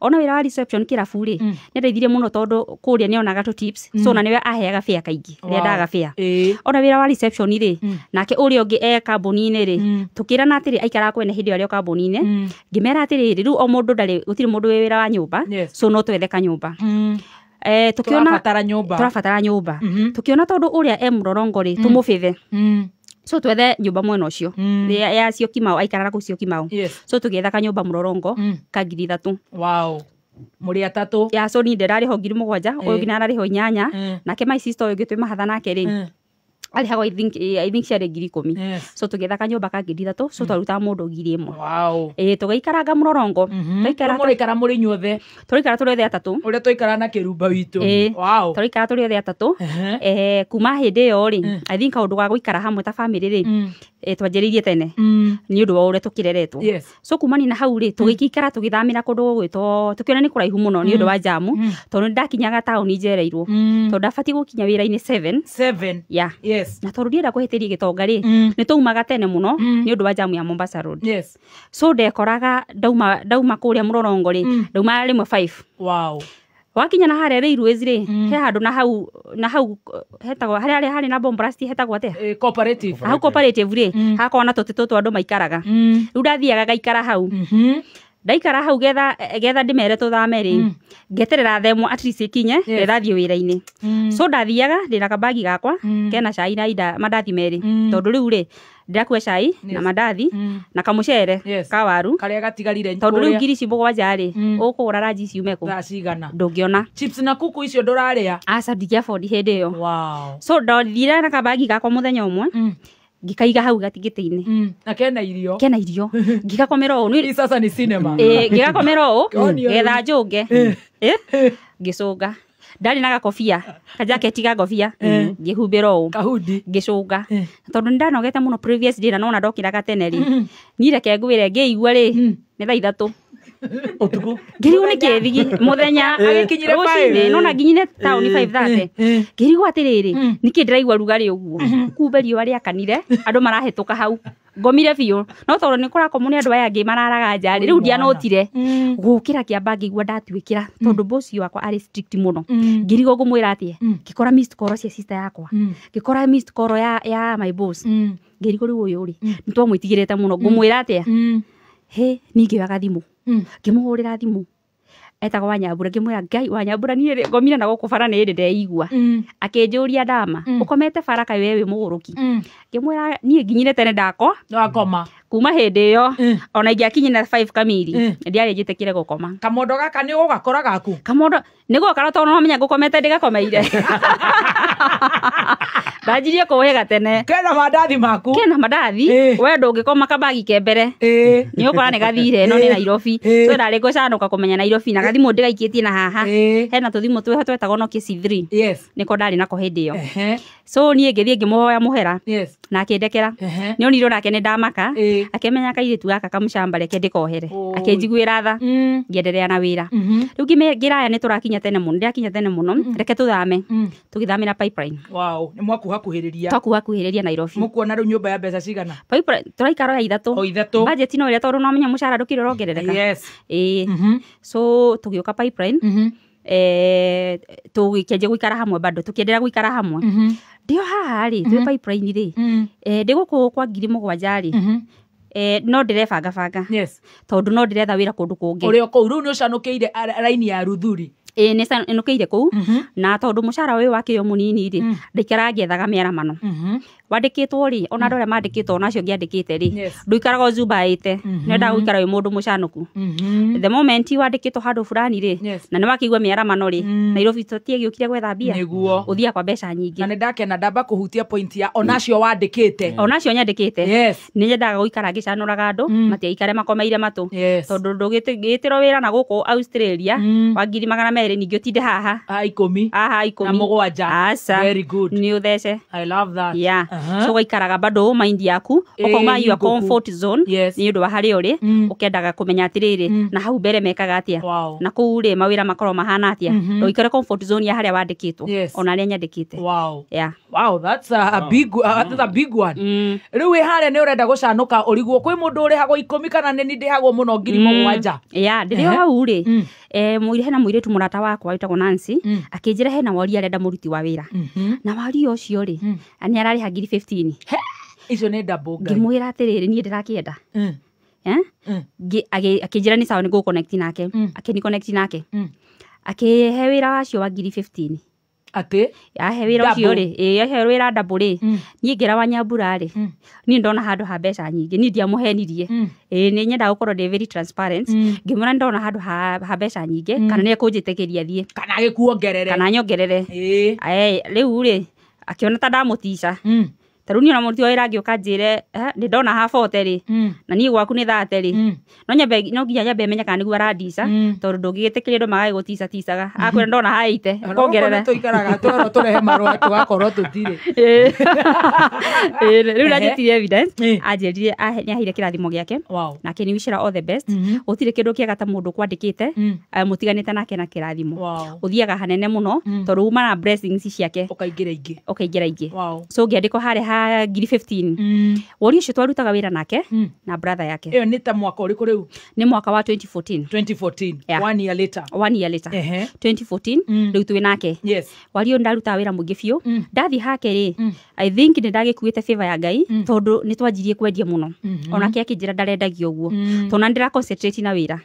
Ona wĩra wa reception kĩrabu rĩ, nĩ ndeithirie mũno tondũ kũrĩa nĩ onaga tũ tips, so na nĩwe aheaga fare kaingĩ, rĩrĩa ndaga fare. Ona wĩra wa reception rĩ, nake ũrĩa ũngĩ e kambuni-inĩ rĩ, tũkĩrana atĩrĩ aikaraga kwene hĩndĩ ĩyo arĩ o kambuni-inĩ, ngĩmera atĩrĩrĩ, rĩu o mũndũ ndarĩ, gũtirĩ mũndũ wĩ wĩra wa nyũmba, so no twethe kanyũmba. Tukiona tũrabatara nyũmba. Tukiona tondu uria e mũrorongo rĩ tũmũbithe. So twethe nyũmba mwena ũcio ya Syokimau aikarara kũu Syokimau. So tũgĩetha kanyũmba mũrorongo ka 3,000. Wow. Mũrĩ atatũ. Ya so ni ndĩrarĩho 7,000 ũyũ nginya ararĩho 8 nake my sister ũyũ ũngĩ twĩ mahatha nake rĩ arĩhagwo I think ciarĩ 10,000. So tũgĩetha kanyũmba ka 3,000 so twarutaga mũndũ 1,000. Wow. Tũgĩikaranga mũrorongo. Tũikara mũraikara mũrĩ inyuothe. Tũraikara tũrĩ othe atatũ. Ũrĩa tũikara na kĩrumba witũ. Wow. Tũraikara tũrĩ othe atatũ. Kuma hĩndĩ ĩyo rĩ I think kaũndũ ga gũikara hamwe ta family rĩ twanjĩrĩirie tene nĩ ũndũ wa ũrĩa tũkĩreretwo. So kumania na hau rĩ tũgĩikara tũgĩthamĩra kũndũ gũgwĩtwo tũkĩona nĩ kũraihu mũno nĩ ũndũ wa jamu tondũ nĩndakinyaga taũni njereirwo tondũ ndabatiĩ gũkinya wĩra-inĩ 7. Yeah. Yes. Na tondũ ndienda kũhĩtĩria gĩtonga rĩ nĩ twaumaga tene mũno nĩ ũndũ wa jamu ya Mombasa Road. Yes. So ndekoraga ndauma kũrĩa mũrorongo rĩ ndauma rĩmwe 5. Wow. Wakinya na harĩa railways rĩ he handũ na hau hetagwo harĩa harĩ na bomb blast hetagwo atĩa? Cooperative. Hau cooperative rĩ hakoragwo na tũtĩ tũtũ andũ maikaraga. Rĩu ndathiaga ngaikara hau. Ndaikara hau getha ndĩmere tũthame rĩ ngeterera themwa at least ikinye ndĩrathiĩ wĩra-inĩ. So ndathiaga ndĩna kabagi gakwa kena cai na ida mandathi merĩ tondũ rĩu rĩ ndĩrakua cai na mandathi na kamũcere ka waru karĩa gatigarire tondũ rĩu 7,000 rĩ ũkũgũra ranji ciume kũ thaa cigana ndũngĩona. Chips na kuku icio ndũrarĩa? Aca ndingĩabondi hĩndĩ ĩyo. Wow. So ndathire na kabagi gakwa mũthenya ũmwe ngĩkaiga hau gatigĩtĩ-inĩ. Na kena irio. Kena irio. Ngĩgakomera ũũ. Hii sasa ni cinema. Ngĩgakomera ũũ getha njũnge. Ngĩcũnga. Ndarĩ na gakobia, kajaketi ga ngobia, ngĩhumbĩra ũũ. Kahudi. Ngĩcũnga. Tondũ nĩndanogete mũno previous day na nona ndokĩraga tene rĩ. Niĩ reke ngwĩre ngĩigua rĩ nĩ thaa 3. Ũtukũ. Ngĩrigwo nĩ kĩthigi mũthenya Agĩkinyire rũcinĩ nona nginyire taũni 5:30. Ngĩrigwo atĩrĩrĩ nĩkĩ ndĩraigua rugarĩ ũguo. Kumbe riũa rĩakanire andũ marahĩtũka hau. Ngomire biũ no tondũ nĩ kũrakomwo nĩ andũ aya angĩ mararaga nja rĩ rĩu ndianotire gũkĩra kĩamba ngĩigua ndatuĩkĩra tondũ boss wakwa arĩ strict mũno. Ngĩrigwo ngũmwĩra atĩa ngĩkora missed call cia sister yakwa ngĩkora missed call ya my boss ngĩrigwo rĩu ũyũ rĩ nĩ twamwĩtigĩrĩte mũno ngũmwĩra atĩa. He niĩ ngĩoya thimũ ngĩmũhũrĩra thimũ etagwo Wanyambura ngĩmwĩra Ngai Wanyambura niĩ ngomire na gũkũ bara nĩ hĩndĩ ndeigua. Akĩnjũria ndama ũkomete bara kaĩ we wĩ mũgũrũki. Ngĩmwĩra niĩ nginyire tene ndako wakoma kuma hĩndĩ ĩyo ona ingĩakinyire 5 kamiri ndiarĩ njĩtĩkĩre gũkoma. Kamondo gaka nĩ ũgakora gaku? Kamondo nĩ gũkara tondũ no menya ngũkomete ndĩgakomeire. Ndanjirie kũhĩga tene. Kena mandathi maku. Kena mandathi we ndũngĩkoma kabagi ke mbere nĩ ũkora nĩ gathire no nĩ Nairobi. So ndarĩ gũcanũka kũmenya Nairobi na gathimũ ndĩgaikĩtie na haha hena tũthimũ twĩho twetagwo Nokia C3. Yes. Nĩko ndarĩ nako hĩndĩ ĩyo. So niĩ ngĩthiĩ ngĩmũhoya mũhera na akĩndekera. Nĩ onire nake nĩ ndamaka akĩmenya kairĩtu gaka kamũcamba reke ndĩkohere akĩnjiguĩra tha ngĩenderea na wĩra. Rĩu ngĩraya nĩ tũrakinya tene mũno ndĩrakinya tene mũno reke tũthame tũgĩthamĩra Pipeline. Wow, nĩ mwakuhakuhĩrĩria. Twakuhakuhĩrĩria Nairobi. Mũkuona rĩu nyũmba ya mbeca cigana? Pipeline tũraikara ya 3. O 3. Budget no ĩrĩa tondũ no menya mũcara ndũkĩrĩ ũrongerereka. Yes. So tũgĩũka Pipeline tũgĩkĩanjia gũikara hamwe bado tũkĩenderea gũikara hamwe. Ndĩo haha rĩ twĩ Pipeline rĩ ndĩ gũkũ kwa 7,000 rĩ no ndĩrebanga banga. Yes. Tondũ no ndĩretha wĩra kũndũ kũngĩ. Ũrĩ o kũu rĩu nĩ ũcanũkĩire raini ya Ruthuri. Nĩ nũkĩire kũu na tondũ mũcara ũyũ wakĩo mũnini rĩ ndaikaraga ngĩethaga mĩaramano. Wandĩkĩtwo rĩ ona andũ arĩa mandĩkĩtwo ona acio ngĩandĩkĩte rĩ ndũikaraga ũzumbaĩte nĩwendaga gũikara wĩ mũndũ mũcanũku. The moment wandĩkĩtwo handũ fulani rĩ na nĩ wakĩigua mĩaramano rĩ Nairobi tũtiagĩũkire gwetha mbia ũthiaga kwa mbeca nyingĩ. Na nĩ ndakena ndamba kũhutia point ya ona acio wandĩkĩte. Ona acio nyandĩkĩte. Yes. Nĩ nyendaga gũikara ngĩcanũraga andũ matiaikare makomeire matũ tondũ ndũgĩtĩrwo wĩra na gũkũ Australia wa 200,000 ningĩ ũtinde haha 10 haha 10 na 7. Aca. Very good. Nĩ ũthece. I love that. Yeah. So ũgaikaraga bado mind yaku ũkauma your comfort zone nĩ ũndũ wa harĩa ũrĩ ũkendaga kũmenya atĩrĩrĩ na hau mbere mekaga atĩa na kũu rĩ mawĩra makorwo mahana atĩa ndũikare comfort zone ya harĩa wandĩkĩtwo ona arĩa nyandĩkĩte. Wow. Yeah. Wow, that's a big that's a big one. Rĩu wĩ harĩa nĩ ũrenda gũcanũka ũrigwo kwĩ mũndũ ũrĩhagwo 10 kana nĩ ndĩhagwo mũno 7,000. Yeah, ndĩrĩ hau rĩ hena mũirĩtu mũrata wakwa wĩtagwo Nancy akĩnjĩra hena wari arenda mũruti wa wĩra na wari ũcio rĩ nĩ ararĩha 15,000. Icio nĩ double Ngai. Ngĩmwĩra atĩrĩrĩ niĩ ndĩrakĩenda. Akĩnjĩra nĩ sawa nĩ ngũconnect nake akĩni connect nake. Akĩhe wĩra wacio wa ngiri 15. Atĩ ahe wĩra ũcio rĩ, ĩĩ ahe wĩra double rĩ. Niĩ ngĩra Wanyambura rĩ, niĩ ndona handũ ha mbeca nyingĩ, niĩ ndiamũhenirie. Ĩĩ nĩ nyendaga gũkorwo ndĩ very transparent. Ngĩmwĩra ndona handũ ha mbeca nyingĩ, kana nĩ ekũnjĩtĩkĩria thiĩ. Kana agĩkuongerere. Kana nyongerere. Ĩĩ. Rĩu rĩ, akĩona ta ndamũtica. Ta rĩu niĩ ona mũruti wa wĩra angĩũka anjĩre, nĩ ndona ha 40 rĩ, na niĩ gwaku nĩ 30 rĩ. No nginya nyambe menye kana nĩguo arandica, tondũ ndũngĩgĩtĩkĩria andũ magagĩgũtica ticaga. Akwĩra ndona ha 80, ũkongerera. Nĩ tũikaraga twerwo tũrehe marũa tũgakorwo tũtirĩ. Rĩu ndanjĩtirie evidence, anjĩrire nĩ aheire kĩrathimo gĩake. Nake nĩ wishera all the best. Gũtirĩ kĩndũ kĩega ta mũndũ kwandĩkĩte, mũtiganĩte nake na kĩrathimo. Ũthiaga hanene mũno, tondũ uma na blessings ciake. Ũkaingĩra ingĩ. Ũkaingĩra ingĩ. So ngĩandĩkwo harĩa ha ngiri 15. Wori ũcio twarutaga wĩra nake na brother yake. Ĩyo nĩ ta mwaka ũrĩkũ rĩu? Nĩ mwaka wa 2014. 2014. Yeah. 1 year later. 1 year later. 2014 rĩu twĩ nake. Yes. Wari ũyũ ndarutaga wĩra mũingĩ biũ. Ndathiĩ hake rĩ, I think nĩ ndagĩkuĩte favor ya Ngai, tondũ nĩ twanjirie kwendia mũno. Onake akĩnjĩra ndarendagia ũguo. Tondũ na ndĩra concentrate na wĩra.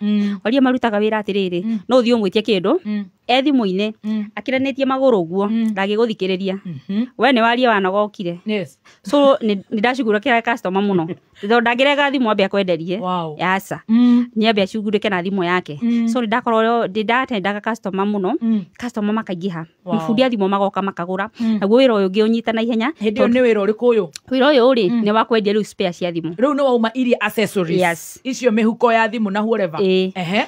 Waria marutaga wĩra atĩrĩrĩ, no ũthiĩ ũmwĩtie kĩndũ, e thimũ-inĩ, akĩranĩtie magũrũ ũguo, ndangĩgũthikĩrĩria. We nĩ waria wanogokire. Yes. So nĩ ndacugurũkĩra customer mũno. Tondũ ndangĩrega thimũ ambe akwenderie. Aca. Nĩ ambe acugurũke na thimũ yake. So nĩ ndakorwo nĩ ndatendaga customer mũno. Customer makaingĩha. Mũbundi a thimũ magoka makagũra. Naguo wĩra ũyũ ũngĩ ũnyita na ihenya. Hĩndĩ ĩyo nĩ wĩra ũrĩkũ ũyũ? Wĩra ũyũ rĩ, nĩ wa kwendia rĩu spare cia thimũ. Rĩu nĩ wauma iria accessories. Yes. Icio mĩhuko ya thimũ na whatever.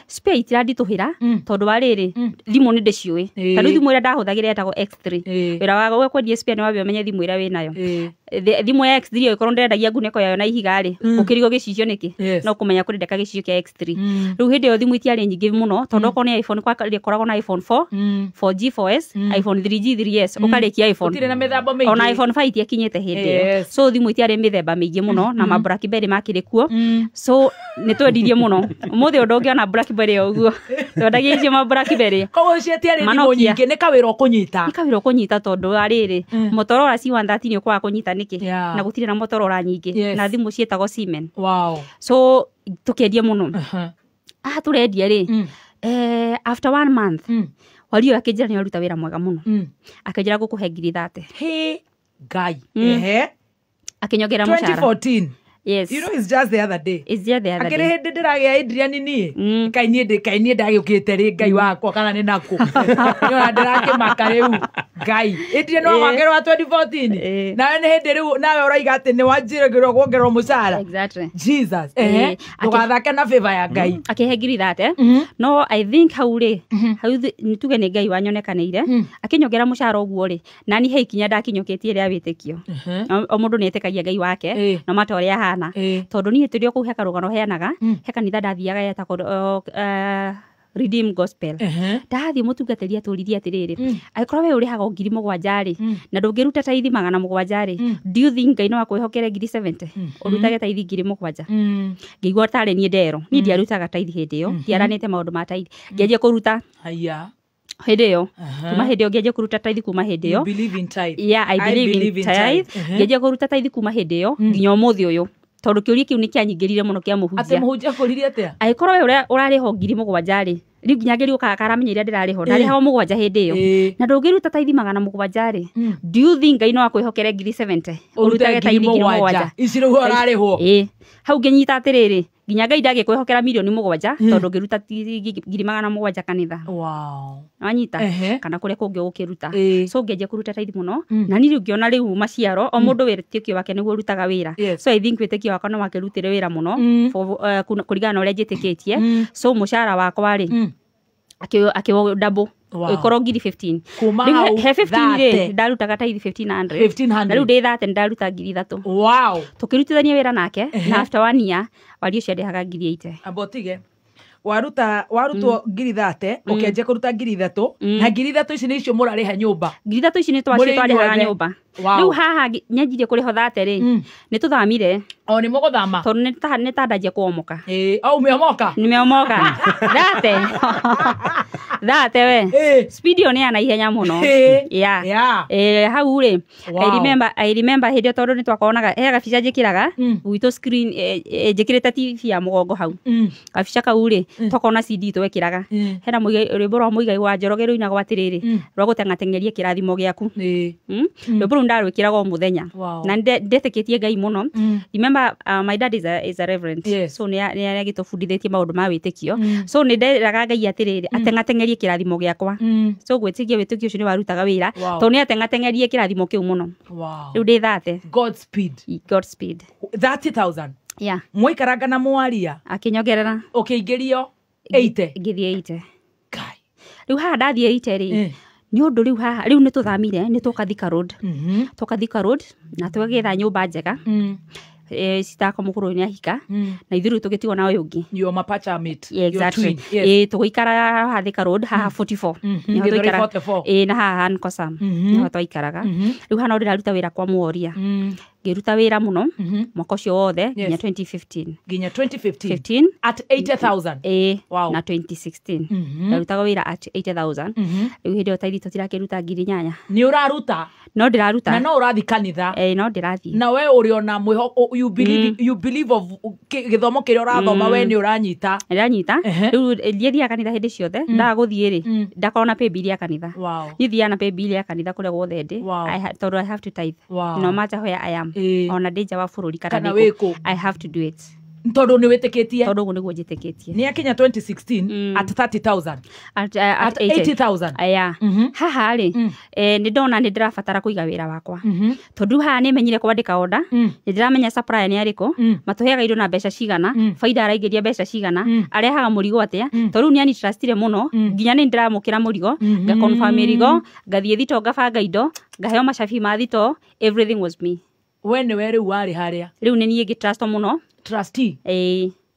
Spare itiranditũhĩra, tondũ wa rĩrĩ, thimũ nĩ ndĩciũĩ. Ta rĩu thimũ ĩrĩa ndahũthagĩra yetagwo X3. Wĩra wa kwendia spare nĩ wambe ũmenye thimũ ĩrĩa wĩnayo. Thimũ ya X3 ĩkorwo ndĩrendagia ngunĩko yayo na ihiga rĩ, ũkĩrigwo gĩcicio nĩkĩ? No kũmenya kũrĩ ndeka gĩcicio kĩa X3. Rĩu hĩndĩ ĩyo thimũ itiarĩ nyingĩ mũno, tondũ okorwo nĩ iPhone ĩkoragwo na iPhone 4, 4G 4S, iPhone 3G 3S, ũkarĩkia iPhone. Gũtirĩ na mĩthemba mĩingĩ. Ona iPhone 5 itiakinyĩte hĩndĩ ĩyo. So thimũ itiarĩ mĩthemba mĩingĩ mũno, na ma BlackBerry makĩrĩ kuo. So nĩ twendirie mũno. Ũmũthĩ ũndũ ũngĩona BlackBerry o ũguo. Twendagia icio ma BlackBerry. Koguo icio itiarĩ thimũ nyingĩ, nĩ kawĩra ũkũnyita. Nĩ kawĩra ũkũnyita tondũ wa rĩrĩ, Motorola C130 nĩ ũkwaga kũnyita nĩkĩ? Na gũtirĩ na Motorola nyingĩ. Na thimũ ciĩtagwo Siemens. So tũkĩendia mũno. Tũrendia rĩ, after 1 month, wari ũyũ akĩnjĩra nĩ aruta wĩra mwega mũno. Akĩnjĩra ngũkũhe ngiri 30. He Ngai. Akĩnyongerera mũcara. 2014. Yes. You know, it's just the other day. It's just the other day. Akĩrĩ hĩndĩ ndĩragĩa Adrian niĩ. Ngai niĩ ndagĩũkĩte rĩ, Ngai wakwa kana nĩ nakũ. Nĩona ndĩrakĩmaka rĩu. Ngai. Adrian wa mwaka wa 2014. Nawe nĩ hĩndĩ rĩu nawe ũraiga atĩ nĩ wanjĩrĩgĩrwo kuongererwo mũcara. Exactly. Jesus. Ndũgathake na favor ya Ngai. Akĩhe ngiri 30. No I think hau rĩ, hau nĩ tuge nĩ Ngai wanyonekanĩire. Akĩnyongera mũcara ũguo rĩ, na niĩ he ikinya ndakinyũkĩtie rĩa wĩtĩkio. O mũndũ nĩ etĩkagia Ngai wake, no mata ũrĩa ahana. Tondũ niĩ tũrĩ o kũu he karũgano heanaga, he kanitha ndathiaga yetagwo Redeem Gospel. Ndathiĩ mũtungatĩri atũririe atĩrĩrĩ, angĩkorwo we ũrĩhaga ngiri 7 rĩ, na ndũngĩruta taithi 700 rĩ, do you think Ngai no akwĩhokere ngiri 70? Ũrutage taithi ngiri 7. Ngĩigua tarĩ niĩ ndero. Niĩ ndiarutaga taithi hĩndĩ ĩyo, ndiaranĩte maũndũ ma taithi. Ngĩanjia kũruta. Hĩndĩ ĩyo. Kuma hĩndĩ ĩyo ngĩanjia kũruta taithi kuma hĩndĩ ĩyo. You believe in tithe. Yeah, I believe in tithe. Ngĩanjia kũruta taithi kuma hĩndĩ ĩyo nginya ũmũthĩ ũyũ. Tondũ kĩũria kĩu nĩ kĩanyingĩrire mũno kĩa mũhunjia. Atĩ mũhunjia akũririe atĩa? Angĩkorwo we ũrarĩhwo ngiri 7 rĩ, rĩu nginya ngĩrigwo kana karamenya iria ndĩrarĩhwo, ndarĩhagwo 7 hĩndĩ ĩyo. Na ndũngĩruta taithi 700 rĩ, do you think Ngai no akwĩhokere ngiri 70? Ũrutage taithi ngiri 7. Ici rĩu ũrarĩhwo. Hau ngĩnyita atĩrĩrĩ, nginya Ngai ndangĩkwĩhokera mirioni 7 tondũ ũngĩruta ngiri 700 kanitha. Wanyita? Kana kũrĩa kũngĩ ũgũkĩruta. So ngĩanjia kũruta taithi mũno, na niĩ rĩu ngĩona rĩu maciaro, o mũndũ wĩtĩkio wake nĩguo ũrutaga wĩra. So I think wĩtĩkio wakwa no wakĩrutire wĩra mũno, kũringana na ũrĩa njĩtĩkĩtie. So mũcara wakwa rĩ, akĩwo double. Ĩkorwo ngiri 15. He 15 rĩ, ndarutaga taithi 1500. Na rĩu ndĩ 30 ndaruta ngiri 3. Wow. Tũkĩrutithania wĩra nake, na after 1 year wari ũcio andĩhaga ngiri 80. Amba ũtige. Warutwo ngiri 30, ũkĩanjia kũruta ngiri 3, na ngiri 3 ici nĩ icio mũrarĩha nyũmba. Ngiri 3 ici nĩ twacio twarĩhaga nyũmba. Rĩu haha nyanjirie kũrĩhwo 30 rĩ, nĩ tũthamire. O nĩ mũgũthama. Tondũ nĩ ta ndanjia kũomoka. Ĩĩ, o umeomoka? Nimeomoka. Thate. Thate we. Speed ĩyo nĩ ya naihenya mũno. Yeah. Yeah. Hau rĩ, Wow. I remember hĩndĩ ĩyo tondũ nĩ twakonaga he gabica njĩkĩraga gwitũ screen njĩkĩrĩte TV ya mũgongo hau. Gabica kau rĩ, twakona CD twekĩraga. Hena rwĩmbo rwa Mũigai wa Njoroge rũinagwo atĩrĩrĩ, rwa gũteng'ateng'eria kĩrathimo gĩaku. Rwĩmbo rũu ndarwĩkĩraga o mũthenya. Wow. Na ndetĩkĩtie Ngai mũno. Remember, my dad is a reverend. Yes. So nĩ agĩtũbundithĩtie maũndũ ma wĩtĩkio. So nĩ nderaga Ngai atĩrĩrĩ, ateng'ateng'erie kĩrathimo gĩakwa. So gwĩtĩkia wĩtĩkio ũcio nĩ warutaga wĩra. Wow. Tondũ nĩ ateng'ateng'erie kĩrathimo kĩu mũno. Wow. Rĩu ndĩ thate. Godspeed. Godspeed. 30,000. Yeah. Mwaikaranga na mwaria. Akĩnyongerera. Ũkĩingĩrio 80. Ngĩthiĩ 80. Kai. Rĩu haha ndathiĩ 80 rĩ. Nĩ ũndũ rĩu haha rĩu nĩ tũthamire, nĩ twoka Thika Road. Twoka Thika Road na twagĩetha nyũmba njega. Citako mũkũrũ nĩ ahika. Na ithuĩ rĩu tũgĩtigwo na ũyũ ũngĩ. Your mapacha mate. Yeah, exactly. Your twin. Yes. Tũgĩikara haha Thika Road haha 44. Nĩho Gĩthũri twaikaraga. 44. Na haha Hankosam. Nĩho twaikaraga. Rĩu haha no ndĩraruta wĩra kwa Mworia. Ngĩruta wĩra mũno mwaka ũcio wothe nginya 2015. Nginya 2015. 15. At 80,000. Wow. Na 2016. Ndarutaga wĩra at 80,000. Rĩu hĩndĩ ĩyo ta ithuĩ tũtirakĩruta 8,000. Nĩ ũraruta? No ndĩraruta. Na no ũrathiĩ kanitha. No ndĩrathiĩ. Na we ũrĩ ona mwĩhoko, you believe, you believe of gĩthomo kĩrĩa ũrathoma we nĩ ũranyita. Ndĩranyita. Rĩu ndiathiaga kanitha hĩndĩ ciothe. Ndaga gũthiĩ rĩ, ndakorwo na pay bill ya kanitha. Wow. Niĩ thiaga na pay bill ya kanitha kũrĩa guothe ndĩ. Wow. Tondũ I have to tithe. Wow. No matter where I am. Ona ndĩ nja wa bũrũri Kana kana ndĩ wĩ kũ. I have to do it. Tondũ nĩ wĩtĩkĩtie. Tondũ ũguo nĩguo njĩtĩkĩtie. Nĩ akinya 2016 at 30,000. At At 80,000. Aya. Haha rĩ, nĩ ndona nĩ ndĩrabatara kũiga wĩra wakwa. Tondũ haha nĩ menyire kwandĩka order, nĩ ndĩramenya supplier nĩ arĩkũ, matũheaga indo na mbeca cigana, baida araingĩria mbeca cigana, arehaga mũrigo atĩa. Tondũ rĩu nĩ anitrustire mũno, nginya nĩ ndĩramũkĩra mũrigo, nga confirm mĩrigo, ngathiĩ thito ngabanga indo, ngaheo macabi ma thito, everything was me. We nĩwe rĩu warĩ harĩa. Rĩu nĩ niĩ ngĩtrustwo mũno. Trustee.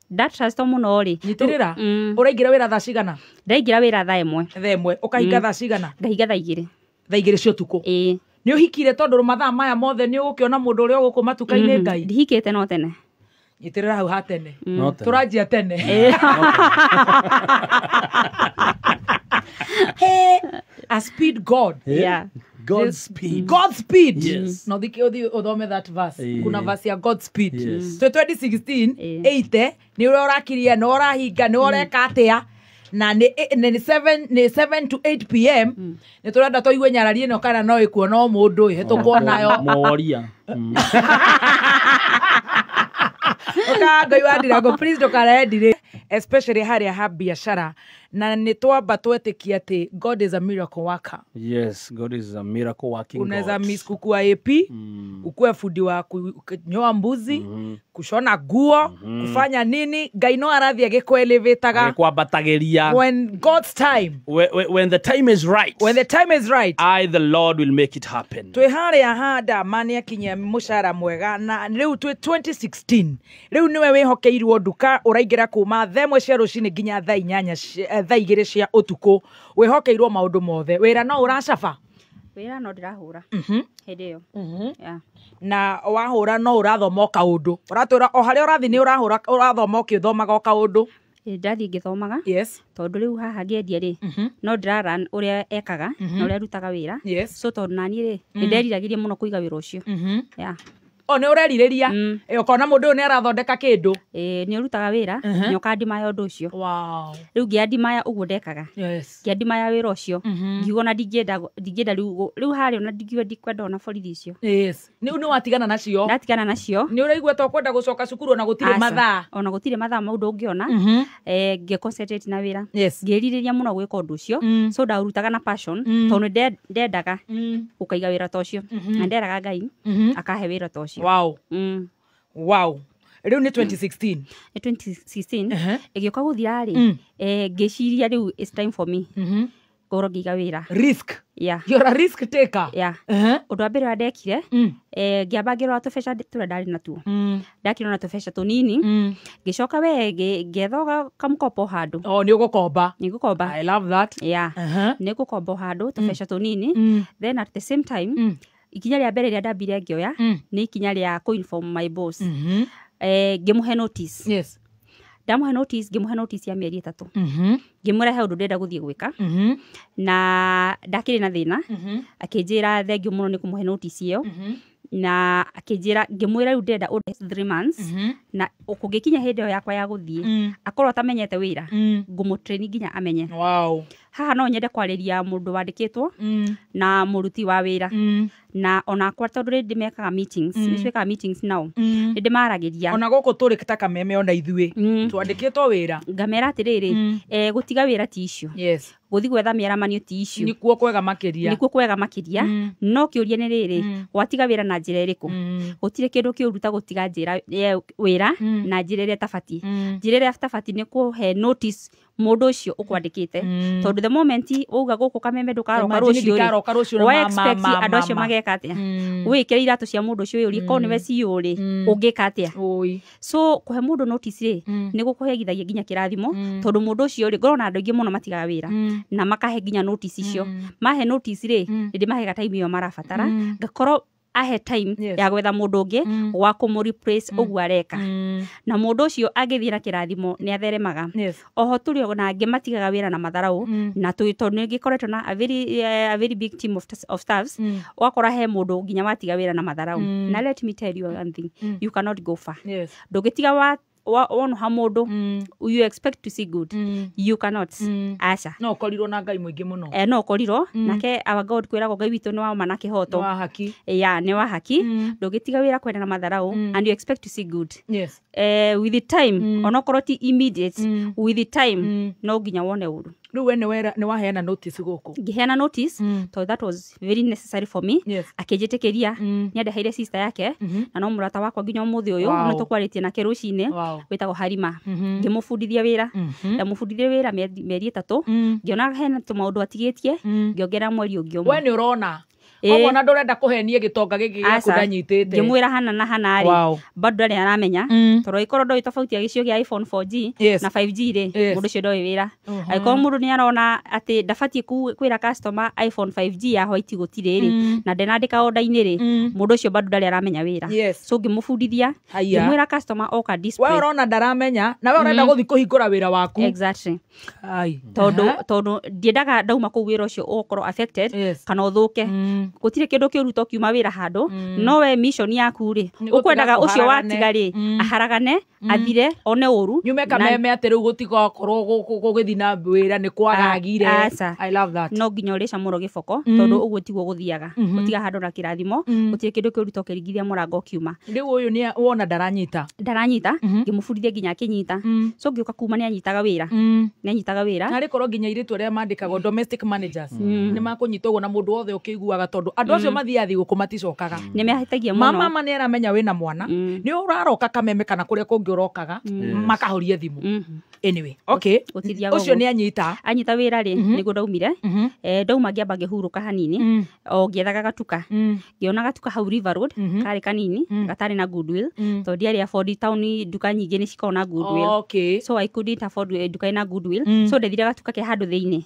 Nda trust mũno rĩ. Nyitĩrĩra. Ũraingĩra wĩra thaa cigana? Ndaingĩra wĩra thaa 1. Thaa 1. Ũkahinga thaa cigana? Ngahinga thaa 2. Thaa 2 cia ũtukũ. Nĩ ũhikire tondũ mathaa maya mothe nĩ ũgũkĩona mũndũ ũrĩa ũgũkũ matuka-inĩ Ngai? Ndihikĩte no tene. Nyitĩrĩra hau ha tene. No tene. Tũranjia tene. Hey, a speed God. Yeah. Godspeed. Godspeed. Yes. No thike uthi uthome that verse. Kuna verse ya Godspeed. Yes. So 2016 8 ni uria urakiria ni urahinga ni ureka atia na ni 7 to 8 pm ni turenda tuigue nyarari ino kana no ikuona o mundu ihetũkwo nayo. Mworia. Uka Ngai wa ndirango please ndukarendire especially haria ha biashara na nĩ twamba twetĩkia atĩ God is a miracle worker. Yes, God is a miracle working God. Unaweza miss kukua AP, ukue fundi wa kunyoa mbuzi, kushona nguo, kufanya nini, Ngai no arathie agĩkũelevataga. Agĩkwambatagĩria. When God's time. When the time is right. When the time is right. I the Lord will make it happen. Twĩ harĩa ha Ndama nĩ akinyia mũcara mwega na rĩu twĩ 2016. Rĩu nĩwe wĩhokeirwo nduka ũraingĩra kuma thaa 1 cia rũcinĩ nginya thaa 8 thaa 2 cia ũtukũ. Wĩhokeirwo maũndũ mothe. Wĩra no ũracaba? Wĩra no ndĩrahũra. Hĩndĩ ĩyo. Yeah. Na wahũra no ũrathoma o kaũndũ. Ũratwĩra o harĩa ũrathiĩ nĩ ũrahũra ũrathoma ũkĩthomaga o kaũndũ. Ndathiĩ ngĩthomaga. Yes. Tondũ rĩu haha ngĩendia rĩ, no ndĩra ũrĩa ekaga na ũrĩa arutaga wĩra. Yes. So tondũ naniĩ rĩ, nĩ nderiragĩria mũno kũiga wĩra ũcio. Yeah. O nĩ ũrerirĩria. Ũkona mũndũ ũyũ nĩ arathondeka kĩndũ. Nĩ ũrutaga wĩra, nĩ ũkandimaya ũndũ ũcio. Wow. Rĩu ngĩandimaya ũguo ndekaga. Yes. Ngĩandimaya wĩra ũcio. Ngiuga ona ndingĩenda rĩu harĩa ona ndingiuga ndikwenda ona borithi icio. Yes. Nĩ watigana nacio. Ndatigana nacio. Nĩ ũraigua ta ũkwenda gũcoka cukuru ona gũtirĩ mathaa. Ona gũtirĩ mathaa maũndũ ũngĩona. Ngĩ concentrate na wĩra. Yes. Ngĩrirĩria mũno gwĩka ũndũ ũcio. So ndaũrutaga na passion tondũ nĩ ndendaga gũkaiga wĩra ta ũcio. Na nderaga Ngai akahe wĩra ta ũcio. Wow. Wow. Rĩu nĩ 2016. Nĩ 2016. Ĩgĩũka gũthira rĩ, ngĩciria rĩu it's time for me. Ngorwo ngĩiga wĩra. Risk. Yeah. You're a risk taker. Yeah. Ũndũ wa mbere ũrĩa ndekire, ngĩamba ngĩrora tũbeca tũrĩa ndarĩ natuo. Ndakĩrora na tũbeca tũnini. Ngĩcoka we ngĩetha kamũkopo handũ. Oh, nĩ ũgũkomba. Nĩ ngũkomba. I love that. Yeah. Nĩ ngũkomba handũ tũbeca tũnini. Then at the same time, ikinya rĩa mbere rĩa ndambire ngĩoya nĩ ikinya rĩa kũ-inform my boss. Ngĩmũhe notice. Yes. Ndamũhe notice, ngĩmũhe notice ya mĩeri 3. Ngĩmwĩra he ũndũ ndĩrenda gũthiĩ gwĩka. Na ndakĩrĩ na thĩna. Akĩnjĩra thengiũ mũno nĩ kũmũhe notice ĩyo. Na akĩnjĩra, ngĩmwĩra rĩu ndĩrenda ũndũ 3 months. Na kũngĩkinya hĩndĩ ĩyo yakwa ya gũthiĩ, akorwo atamenyete wĩra, ngũmũtrain nginya amenye. Wow. Haha no nyende kwarĩria mũndũ wandĩkĩtwo na mũruti wa wĩra. Na onakwa tondũ rĩ ndĩmekaga meetings, nĩ twĩkaga meetings nao, nĩ ndĩmaragĩria. Ona gũkũ tũrĩ ta Kameme ona ithuĩ, twandĩkĩtwo wĩra. Ngamera atĩrĩrĩ, gũtiga wĩra ti issue. Yes. Gũthiĩ gwetha mĩaramanio ti issue. Nĩkuo kwega makĩria. Nĩkuo kwega makĩria. No kĩũria nĩ rĩrĩ, gwatiga wĩra na njĩra ĩrĩkũ? Gũtirĩ kĩndũ kĩũru ta gũtiga njĩra wĩra na njĩra ĩrĩa ĩtabatiĩ. Njĩra ĩrĩa ĩtabatiĩ nĩ kũhe notice mũndũ ũcio ũkwandĩkĩte. Tondũ the moment wauga gũkũ Kameme ndũkaroka rũciũ rĩ, wa expect andũ acio mageka atĩa? Wĩkĩre iratũ cia mũndũ ũcio ũyũrie, korwo nĩwe CEO rĩ, ũngĩka atĩa? So kũhe mũndũ notice rĩ, nĩ gũkũhegithagia nginya kĩrathimo, tondũ mũndũ ũcio rĩ, ngorwo na andũ aingĩ mũno matigaga wĩra na makahe nginya notice icio. Mahe notice rĩ, nĩ ndĩmaheaga time ĩyo marabatara, ngakorwo ahe time ya gwetha mũndũ ũngĩ wa kũmũ replace ũguo areka. Na mũndũ ũcio angĩthiĩ na kĩrathimo nĩ atheremaga. Oho tũrĩ ona angĩ matigaga wĩra na matharaũ, na tondũ nĩ ngĩkoretwo na a very big team of staffs, ũgakora he mũndũ nginya watiga wĩra na matharaũ. Na let me tell you one thing, you cannot go far. Ndũngĩtiga wonoha mũndũ, you expect to see good. You cannot. Aca. No ũkorirwo na Ngai mũingĩ mũno. No ũkorirwo nake our God kwĩragwo Ngai witũ nĩ wa ma na kĩhoto. Nĩ wa haki. Ya, nĩ wa haki. Ndũngĩtiga wĩra kwenda na matharaũ and you expect to see good. Yes. With the time, onokorwo ti immediate, with the time, no nginya wone ũru. Rĩu we nĩ waheana notice gũkũ? Ngĩheana notice, tondũ that was very necessary for me. Yes. Akĩnjĩtĩkĩria, nĩandeheire sister yake, na no mũrata wakwa nginya ũmũthĩ ũyũ, no tũkwarĩtie nake rũcinĩ, wĩtagwo Harima. Ngĩmũbundithia wĩra. Ndamũbundithia wĩra mĩeri 3, ngĩona hena tũmaũndũ atigĩtie, ngĩongerera mweri ũngĩ ũmwe. We nĩ ũrona? Koguo ona ndũrenda kũhenia gĩtonga gĩkĩ gĩaku ndanyitĩte. Ngĩmwĩra hana na hana rĩ, bado ndarĩ aramenya, tondũ angĩkorwo ndoĩ tofauti ya gĩcigo gĩa iPhone 4G na 5G rĩ, mũndũ ũcio ndoĩ wĩra. Angĩkorwo mũndũ nĩ arona atĩ ndabatiĩ kwĩra customer iPhone 5G ya white gũtirĩ rĩ, na ndenandĩka order-inĩ rĩ, mũndũ ũcio bado ndarĩ aramenya wĩra. So ngĩmũbundithia, ngĩmwĩra customer oka display. We ũrona ndaramenya, na we ũrenda gũthiĩ kũhingũra wĩra waku. Exactly. Tondũ ndiendaga ndauma kũu wĩra ũcio ũgũkorwo affected kana ũthũke. Gũtirĩ kĩndũ kĩũru to kiuma wĩra handũ, no we mission yaku rĩ, ũkwendaga ũcio watiga rĩ, aharagane, athire, one ũru. Nyume Kameme atĩ rĩu gũtigakorwo gũgĩthiĩ na wĩra nĩ kwagagire. I love that. No nginya ũrĩcamũrwo gĩboko, tondũ ũguo tiguo gũthiaga. Gũtiga handũ na kĩrathimo, gũtirĩ kĩndũ kĩũru to kĩringithia mũrango ũkiuma. Rĩu ũyũ nĩ wona ndaranyita. Ndaranyita, ngĩmũbundithia nginya akĩnyita. So ngĩũka kuma nĩ anyitaga wĩra. Nĩ anyitaga wĩra. Narĩ korwo nginya airĩtu arĩa mandĩkagwo domestic managers, nĩ makũnyita ũguo na mũndũ wothe ũkĩiguaga, tondũ andũ acio mathiaga thigũkũ maticokaga. Nĩ mehĩtagia mũno. Mama nĩ aramenya wĩna mwana, nĩ ũraroka Kameme kana kũrĩa kũngĩ ũrokaga, makahorie thimũ. Anyway, okay. Ũcio nĩ anyita. Anyita wĩra rĩ, nĩguo ndaumire. Ndauma ngĩamba ngĩhurũka hanini, o ngĩethaga gatuka. Ngĩona gatuka hau River Road, karĩ kanini, gatarĩ na goodwill, tondũ ndiarĩ afford town nduka nyingĩ nĩ cikoragwo na goodwill. Okay. So I couldn't afford nduka ĩna goodwill. So ndethire gatuka ke handũ thĩinĩ.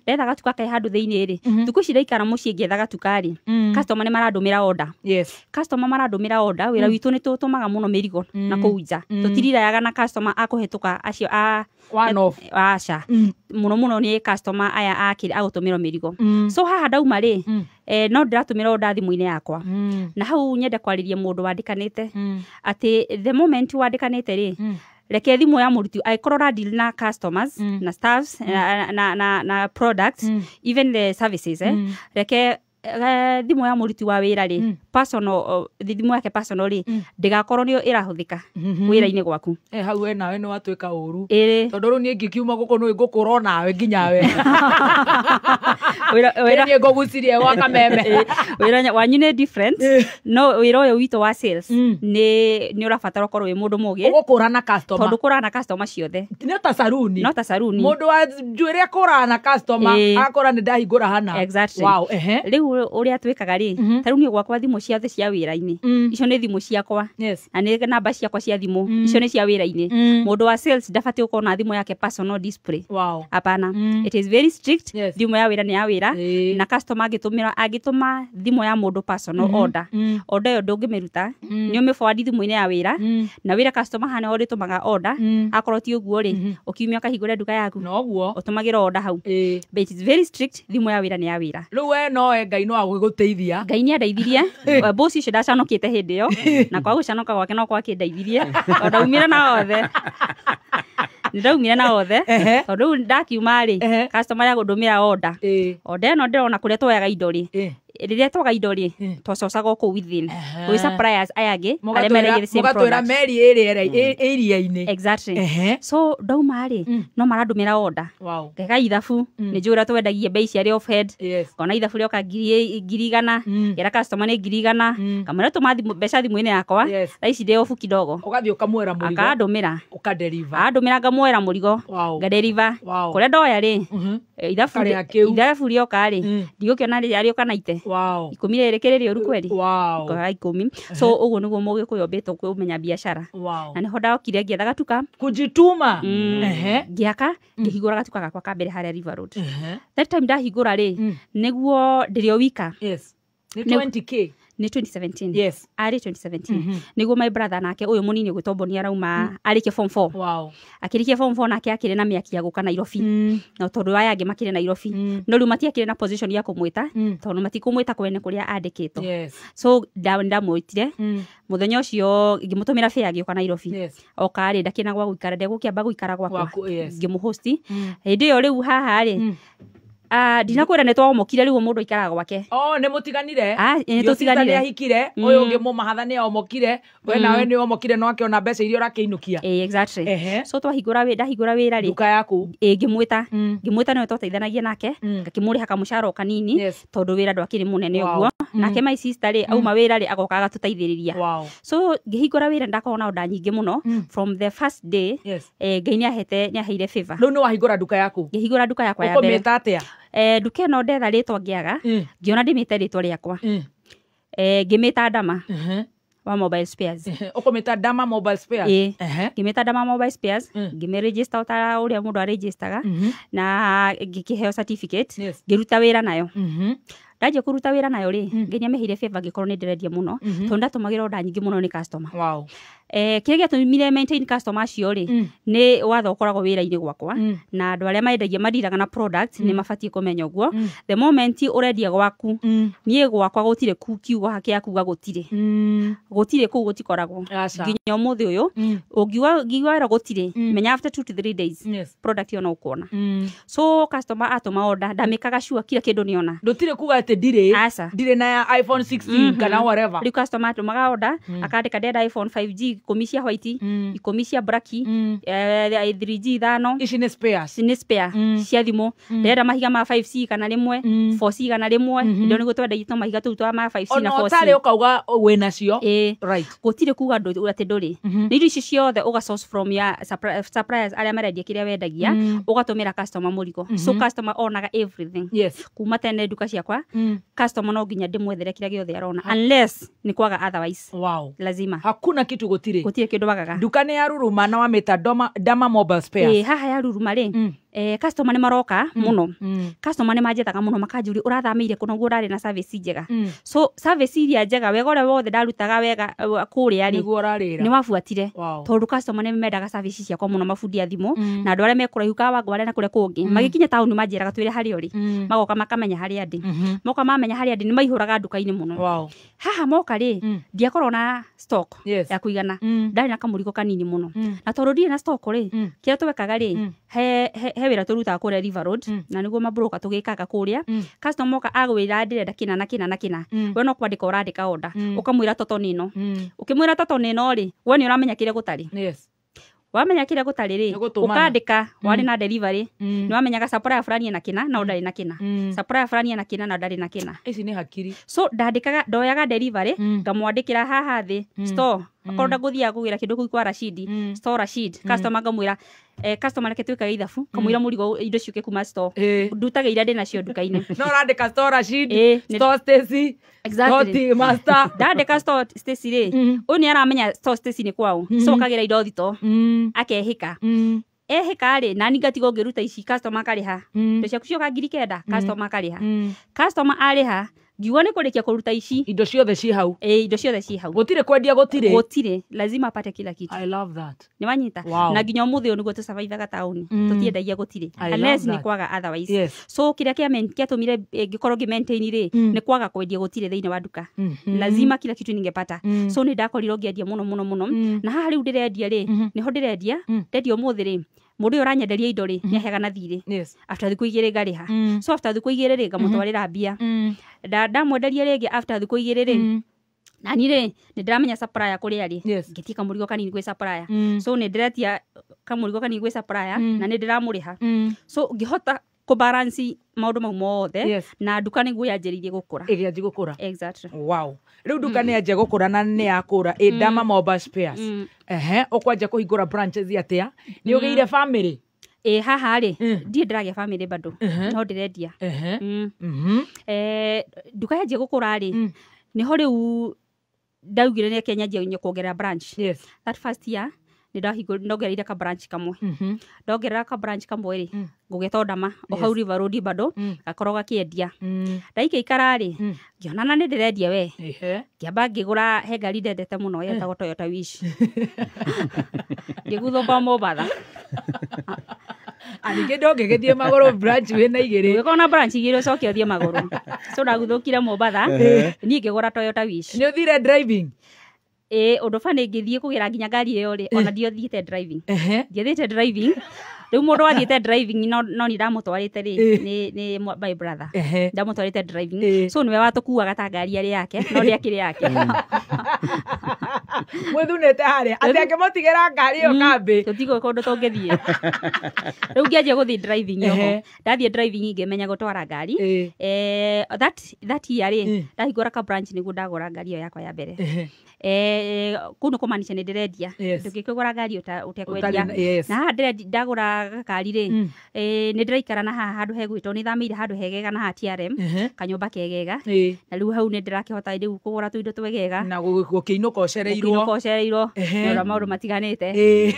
Ndetha gatuka ke handũ thĩinĩ rĩ, thikũ ici ndaikara mũciĩ ngĩetha gatuka rĩ, customer nĩ marandũmĩra order. Yes. Customer marandũmĩra order, wĩra witũ nĩ tũtũmaga mũno mĩrigo na kũu nja. Tũtirirayaga na customer akũhetũka acio a one off. Aca. Mũno mũno nĩ customer aya agũtũmĩrwo mĩrigo. So haha ndauma rĩ, no ndĩratũmĩra order thimũ-inĩ yakwa. Na hau nyende kwarĩria mũndũ wandĩkanĩte, atĩ the moment wandĩkanĩte rĩ, reke thimũ ya mũruti angĩkorwo ũra deal na customers, na staffs, na products, even the services, reke thimũ ya mũruti wa wĩra rĩ, personal, thimũ yake personal rĩ, ndĩgakorwo nĩyo ĩrahũthĩka wĩra-inĩ gwaku. Hau we nawe nĩ watuĩka ũru. Tondũ rĩu niĩ ngĩkiuma gũkũ nĩ ngũkũra onawe nginya we. Wĩra niĩ ngũgucirie gwa Kameme. Wĩra wanyu nĩ different, no wĩra ũyũ witũ wa sales nĩ ũrabatara ũkorwo wĩ mũndũ mũgĩ. Ũgũkũra na customer. Tondũ kũraga na customer ciothe. Nĩ ta saruni. No ta saruni. Mũndũ wa njuĩrĩ akũraga na customer, akora nĩ ndahingũra hana. Exactly. Wow, Rĩu ũrĩa twĩkaga rĩ, ta rĩu niĩ gwakwa thimũ ciothe cia wĩra-inĩ. Icio nĩ thimũ ciakwa. Na nĩ namba ciakwa cia thimũ. Icio nĩ cia wĩra-inĩ. Mũndũ wa sales ndabatiĩ gũkorwo na thimũ yake personal display. Hapana. It is very strict. Thimũ ya wĩra nĩ ya wĩra. Na customer angĩtũma thimũ ya mũndũ personal order. Order ĩyo ndũngĩmĩruta. Nĩ ũmĩ forward thimũ-inĩ ya wĩra. Na wĩra customer hana ũrĩtũmaga order. Akorwo ti ũguo rĩ, ũkiumia ũkahingũre nduka yaku. Noguo. Ũtũmagĩra order hau. But it is very strict. Thimũ ya wĩra nĩ ya wĩra. Rĩu we nowe Ngai no agũgũteithia. Ngai nĩ andeithirie. Boss ũcio ndacanũkĩte hĩndĩ ĩyo. Na kwa gũcanũka gwake no gwakĩndeithirie. Tondũ ndaumire na othe. Nĩ ndaumire na othe. Tondũ rĩu ndakiuma rĩ, customer ya gũndũmĩra order. Order ĩno ndĩrona kũrĩa twoyaga indo rĩ. Rĩrĩa twaga indo rĩ, twacocaga o kũu within. Gwĩ suppliers aya angĩ arĩa mendagia the same Mũgatwĩra product. meri ĩrĩa ĩ iria-inĩ. Exactly. So ndauma rĩ, no marandũmĩra order. Ngeka ithabu, nĩ njũĩ ũrĩa twendagia bei ciarĩ off head. Ngona ithabu rĩoka 100,000, ngera customer nĩ 100,000, ngamwĩra tũma mbeca thimũ-inĩ yakwa, thaa ici ndĩ off kidogo. Ũgathiĩ ũkamuoera mũrigo. Akandũmĩra. Ũkadeliver. Andũmĩra ngamuoera mũrigo. Ngadeliver. Kũrĩa ndoya rĩ, ithabu Karĩha kĩu. Ithabu rĩoka rĩ, ndigũkĩona rĩoka naite. 12 kĩrĩ rĩũru kweli. Ngoya 10. So ũguo nĩguo mũgĩkũyũ ombĩtwo kũmenya biacara. Na nĩho ndokire ngĩetha gatuka. Kujituma. Ngĩaka, ngĩhingũra gatuka gakwa ka mbere harĩa River Road. That time ndahingũra rĩ, nĩguo ndĩrĩ o wika. Nĩ 20K. Nĩ 2017. Arĩ 2017. Nĩguo my brother nake ũyũ mũnini ũgwĩtwo Boni arauma arĩkia form 4. Akĩrĩkia form 4 nake akĩrĩ na mĩaki ya gũka Nairobi. Na tondũ aya angĩ makĩrĩ Nairobi. No rĩu matiakĩrĩ na position ya kũmwĩta, tondũ matikũmwĩta kwene kũrĩa andĩkĩtwo. So ndamwĩtire. Mũthenya ũcio ngĩmũtũmĩra fare agĩũka Nairobi. Oka rĩ, ndakĩna gwa gũikara, ndegũkĩamba gũikara gwakwa. Gwaku, yes. Ngĩmũhosti. Hĩndĩ ĩyo rĩu haha rĩ, ndinakwĩra nĩ twamũkire rĩu mũndũ aikaraga gwake. Oh, nĩ mũtiganire? Ah, nĩ Your sister tũtiganire. nĩ ahikire, ũyũ ũngĩ mũmahatha nĩ aomokire, we nawe nĩ omokire no akĩona mbeca iria ũrakĩinũkia. Exactly. So twahingũra wĩ ndahingũra wĩra rĩ, Nduka yaku. Ngĩmwĩta. Ngĩmwĩta nĩwe twateithanagia nake, ngakĩmũrĩha kamũcara o kanini, tondũ wĩra ndwakĩrĩ mũnene ũguo. Nake my sister rĩ, auma wĩra rĩ, agoka agatũteithĩrĩria. So ngĩhingũra wĩra ndakorwo na order nyingĩ mũno. From the first day, Ngai nĩahete nĩaheire favor. Rĩu nĩ wahingũra nduka yaku? Ngĩhingũra nduka yakwa ya mbere. Ũkũmĩta atĩa? Nduka ĩno ndetha rĩtwa ngĩaga, ngĩona ndĩmĩte rĩtwa rĩakwa. Ngĩmĩta Dama wa Mobile Spares. Ũkũmĩta Dama Mobile Spares? Ĩĩ. Ngĩmĩta Dama Mobile Spares, ngĩmĩregister o ta ũrĩa mũndũ aregistaga, na ngĩkĩheo certificate, ngĩruta wĩra nayo. Ndanjia kũruta wĩra nayo rĩ, Ngai nĩameheire favor ngĩkorwo nĩ ndĩrendia mũno, tondũ ndatũmagĩra order nyingĩ mũno nĩ customer. Kĩrĩa gĩatũmire maintain customer acio rĩ, nĩ watho ũkoragwo wĩra-inĩ gwakwa, na andũ arĩa mendagia mandiraga na product nĩ mabatiĩ kũmenya ũguo. The moment ũrendia gwaku, niĩ gwakwa gũtirĩ kiugo kĩa kuga gũtirĩ. Gũtirĩ kũu gũtikoragwo. Aca. Nginya ũmũthĩ ũyũ, ũngiuga ngiuga wĩra gũtirĩ, menya after 2 to 3 days, product ĩyo no ũkuona. So customer atũma order, ndamĩkaga sure kila kĩndũ nĩona. Ndũtirĩ kuga atĩ ndirĩ. Aca. Ndirĩ na ya iPhone 16 kana whatever. Rĩu customer atũmaga order, akandĩka ndĩrenda iPhone 5G 10 cia white, 10 cia black, 3G 5. Ici nĩ spares. Nĩ spare cia thimũ. Ndĩrenda mahiga ma 5C kana rĩmwe, 4C kana rĩmwe. Ndio nĩguo twendagia tũ mahiga tũu twa ma 5C na Ona 4C. ũtarĩ ũkauga wĩnacio. Ĩĩ. Right. Gũtirĩ kuga atĩ ndũrĩ. Nĩ indo ici ciothe ũga source from ya suppliers arĩa marendia kĩrĩa wendagia, ũgatũmĩra customer mũrigo. So customer onaga everything. Kuma tene nduka ciakwa, customer no nginya ndĩmwethere kĩrĩa gĩothe arona, unless nĩ kwaga otherwise. Lazima. Hakuna kitu gũtirĩ. Gũtirĩ kĩndũ wagaga. Nduka nĩ ya Ruruma na wamĩta Dama Mobile Spares. Ĩĩ, haha ya Ruruma rĩ, customer nĩ maroka mũno. Customer nĩ manjethaga mũno makanjũria ũrathamĩire kũ noguo ũrarĩ na service njega. So service iria njega, wega ũrĩa wothe ndarutaga wega kũrĩa rĩ, Nĩguo ũrarĩra. nĩ wabuatire. Tondũ customer nĩ mendaga service ciakwa mũno, mabundi a thimũ, na andũ arĩa me kũraihu Kawangware na kũrĩa kũngĩ. Magĩkinya taũni manjĩraga twĩre harĩa ũrĩ. Magoka makamenya harĩa ndĩ. Moka mamenya harĩa ndĩ nĩ maihũraga nduka-inĩ mũno. Haha moka rĩ, ndiakorwo na stock ya kũigana. Ndarĩ na kamũrigo kanini mũno. Na tondũ ndirĩ na stock rĩ, kĩrĩa twekaga rĩ, he wĩra tũrutaga kũrĩa River Road, na nĩguo mabroker tũgĩkaga kũrĩa. Customer moka agwĩra ndĩrenda kĩna na kĩna na kĩna. We no kwandĩka ũrandĩka order. Ũkamwĩra toto nĩ ĩno. Ũkĩmwĩra toto nĩ ĩno rĩ, we nĩ ũramenya kĩrĩa gũtarĩ. Wamenya kĩrĩa gũtarĩ rĩ, Nĩ gũtũmana. ũkandĩka warĩ na delivery, nĩ wamenyaga supplier fulani ena kĩna na ndarĩ na kĩna. Supplier fulani ena kĩna na ndarĩ na kĩna. Ici nĩ hakiri. So ndandĩkaga, ndoyaga delivery, ngamwandĩkĩra haha thĩ store Akorwo ndagũthiaga kũgĩra kĩndũ kũu kwa Rashid, store Rashid, customer ngamwĩra customer reke twĩkage ithabu, kamwĩra mũrigo indo ciũke kuma store. Ndutaga iria ndĩnacio nduka-inĩ. No ũrandĩka store Rashid, store Stacy, Exactly. store Master. Ndandĩka store Stacy rĩ, ũyũ nĩ aramenya store Stacy nĩ kwao. So akagĩra indo thito, akehĩka. Ehĩka rĩ, nani ngatigwo ngĩruta ici customer akarĩha. Indo ciaku cioka 9,000, customer akarĩha. Customer arĩha, ngiuga nĩ kũrĩkia kũruta ici. Indo ciothe ci hau. Indo ciothe ci hau. Gũtirĩ kwendia gũtirĩ. Gũtirĩ, lazima apate kila kitu. I love that. Nĩ wanyita? Wow. Na nginya ũmũthĩ ũyũ nĩguo tũsurvivaga taũni. Tũtiendagia gũtirĩ. Unless nĩ kwaga otherwise. Yes. So kĩrĩa kĩatũmire ngĩkorwo ngĩ maintain rĩ, nĩ kwaga kwendia gũtirĩ thĩinĩ wa nduka. Lazima kila kitu ningepata. So nĩ ndakorirwo ngĩendia mũno mũno mũno. Na haha rĩu ndĩrendia rĩ, nĩho ndĩrendia, ndendia ũmũthĩ rĩ, mũndũ ũyũ ũranyenderia indo rĩ, nĩaheaga na thirĩ. Yes. After thikũ igĩrĩ ngarĩha. So after thikũ igĩrĩ rĩ, ngamũtwarĩra mbia. Ndamwenderia rĩngĩ after thikũ igĩrĩ rĩ, nani rĩ, nĩ ndĩramenya supplier kũrĩa rĩ, ngĩtie kamũrigo kanini gwĩ supplier. So nĩ ndĩretia kamũrigo kanini gwĩ supplier, na nĩ ndĩramũrĩha. So ngĩhota kũbalance maũndũ mau mothe, na nduka nĩguo yanjĩrĩirie gũkũra. Ĩgĩanjia gũkũra. Exactly. Wow. Rĩu nduka nĩ yanjia gũkũra na nĩ yakũra. Dama Mobile Spares. Ehe, ũkwanjia kũhingũra branches atĩa? Nĩ ũgĩire family? Haha rĩ, ndirĩ ndĩragĩa family bado, no ndĩrendia. Nduka yanjia gũkũra rĩ, nĩho rĩu ndaugire nĩ nyanjie kuongerera branch. Yes. That first year nĩ ndongereire ka branch kamwe. Ndongerera ka branch kamwe rĩ, ngũgĩta Ndama o hau River Road bado, gakorwo gakĩendia. Ndaikaikara rĩ, ngĩona na nĩ ndĩrendia we. Ngĩamba ngĩgũra he ngari ndendete mũno yetagwo Toyota Wish. Ngĩguthũka Mombatha. Ningĩ ndũngĩgĩthiĩ magũrũ branch wĩna igĩrĩ. Ũngĩkorwo na branch igĩrĩ ũcoke ũthiĩ magũrũ. So ndaguthũkire Mombatha, niĩ ngĩgũra Toyota Wish. Nĩ ũthire driving? Ũndũ bani ngĩthiĩ kũgĩra nginya ngari ĩyo rĩ, ona ndiothiĩte driving. Ndiathiĩte driving. Rĩu mũndũ wathiĩte driving no nĩ ndamũtwarĩte rĩ, nĩ my brother. Ndamũtwarĩte driving. So nĩwe watũkuaga ta ngari yarĩ yake, no ndĩakĩrĩ yake. Mwĩthunĩte harĩa, atĩ angĩmũtigĩra ngari ĩyo kambĩ. Tũtigũĩ kũndũ tũngĩthiĩ. Rĩu ngĩanjia gũthiĩ driving oho. Ndathiĩ driving ngĩmenya gũtwara ngari. That year rĩ, ndahingũra ka branch nĩguo ndagũra ngari ĩyo yakwa ya mbere. Kũu nĩ kũmaanisha nĩ ndĩrendia. Ndũngĩkĩgũra ngari ũtekwendia. Na haha ndagũra gakari rĩ, nĩ ndĩraikara na haha handũ hegwĩtwo, nĩ thamĩire handũ hegega na haha TRM, kanyũmba kegega. Na rĩu hau nĩ ndĩrakĩhota rĩu kũgũra tũindo twegega. Na gũkĩinũka ũcereirwo. Gũkĩinũka ũcereirwo, nĩ ũrĩa maũndũ matiganĩte.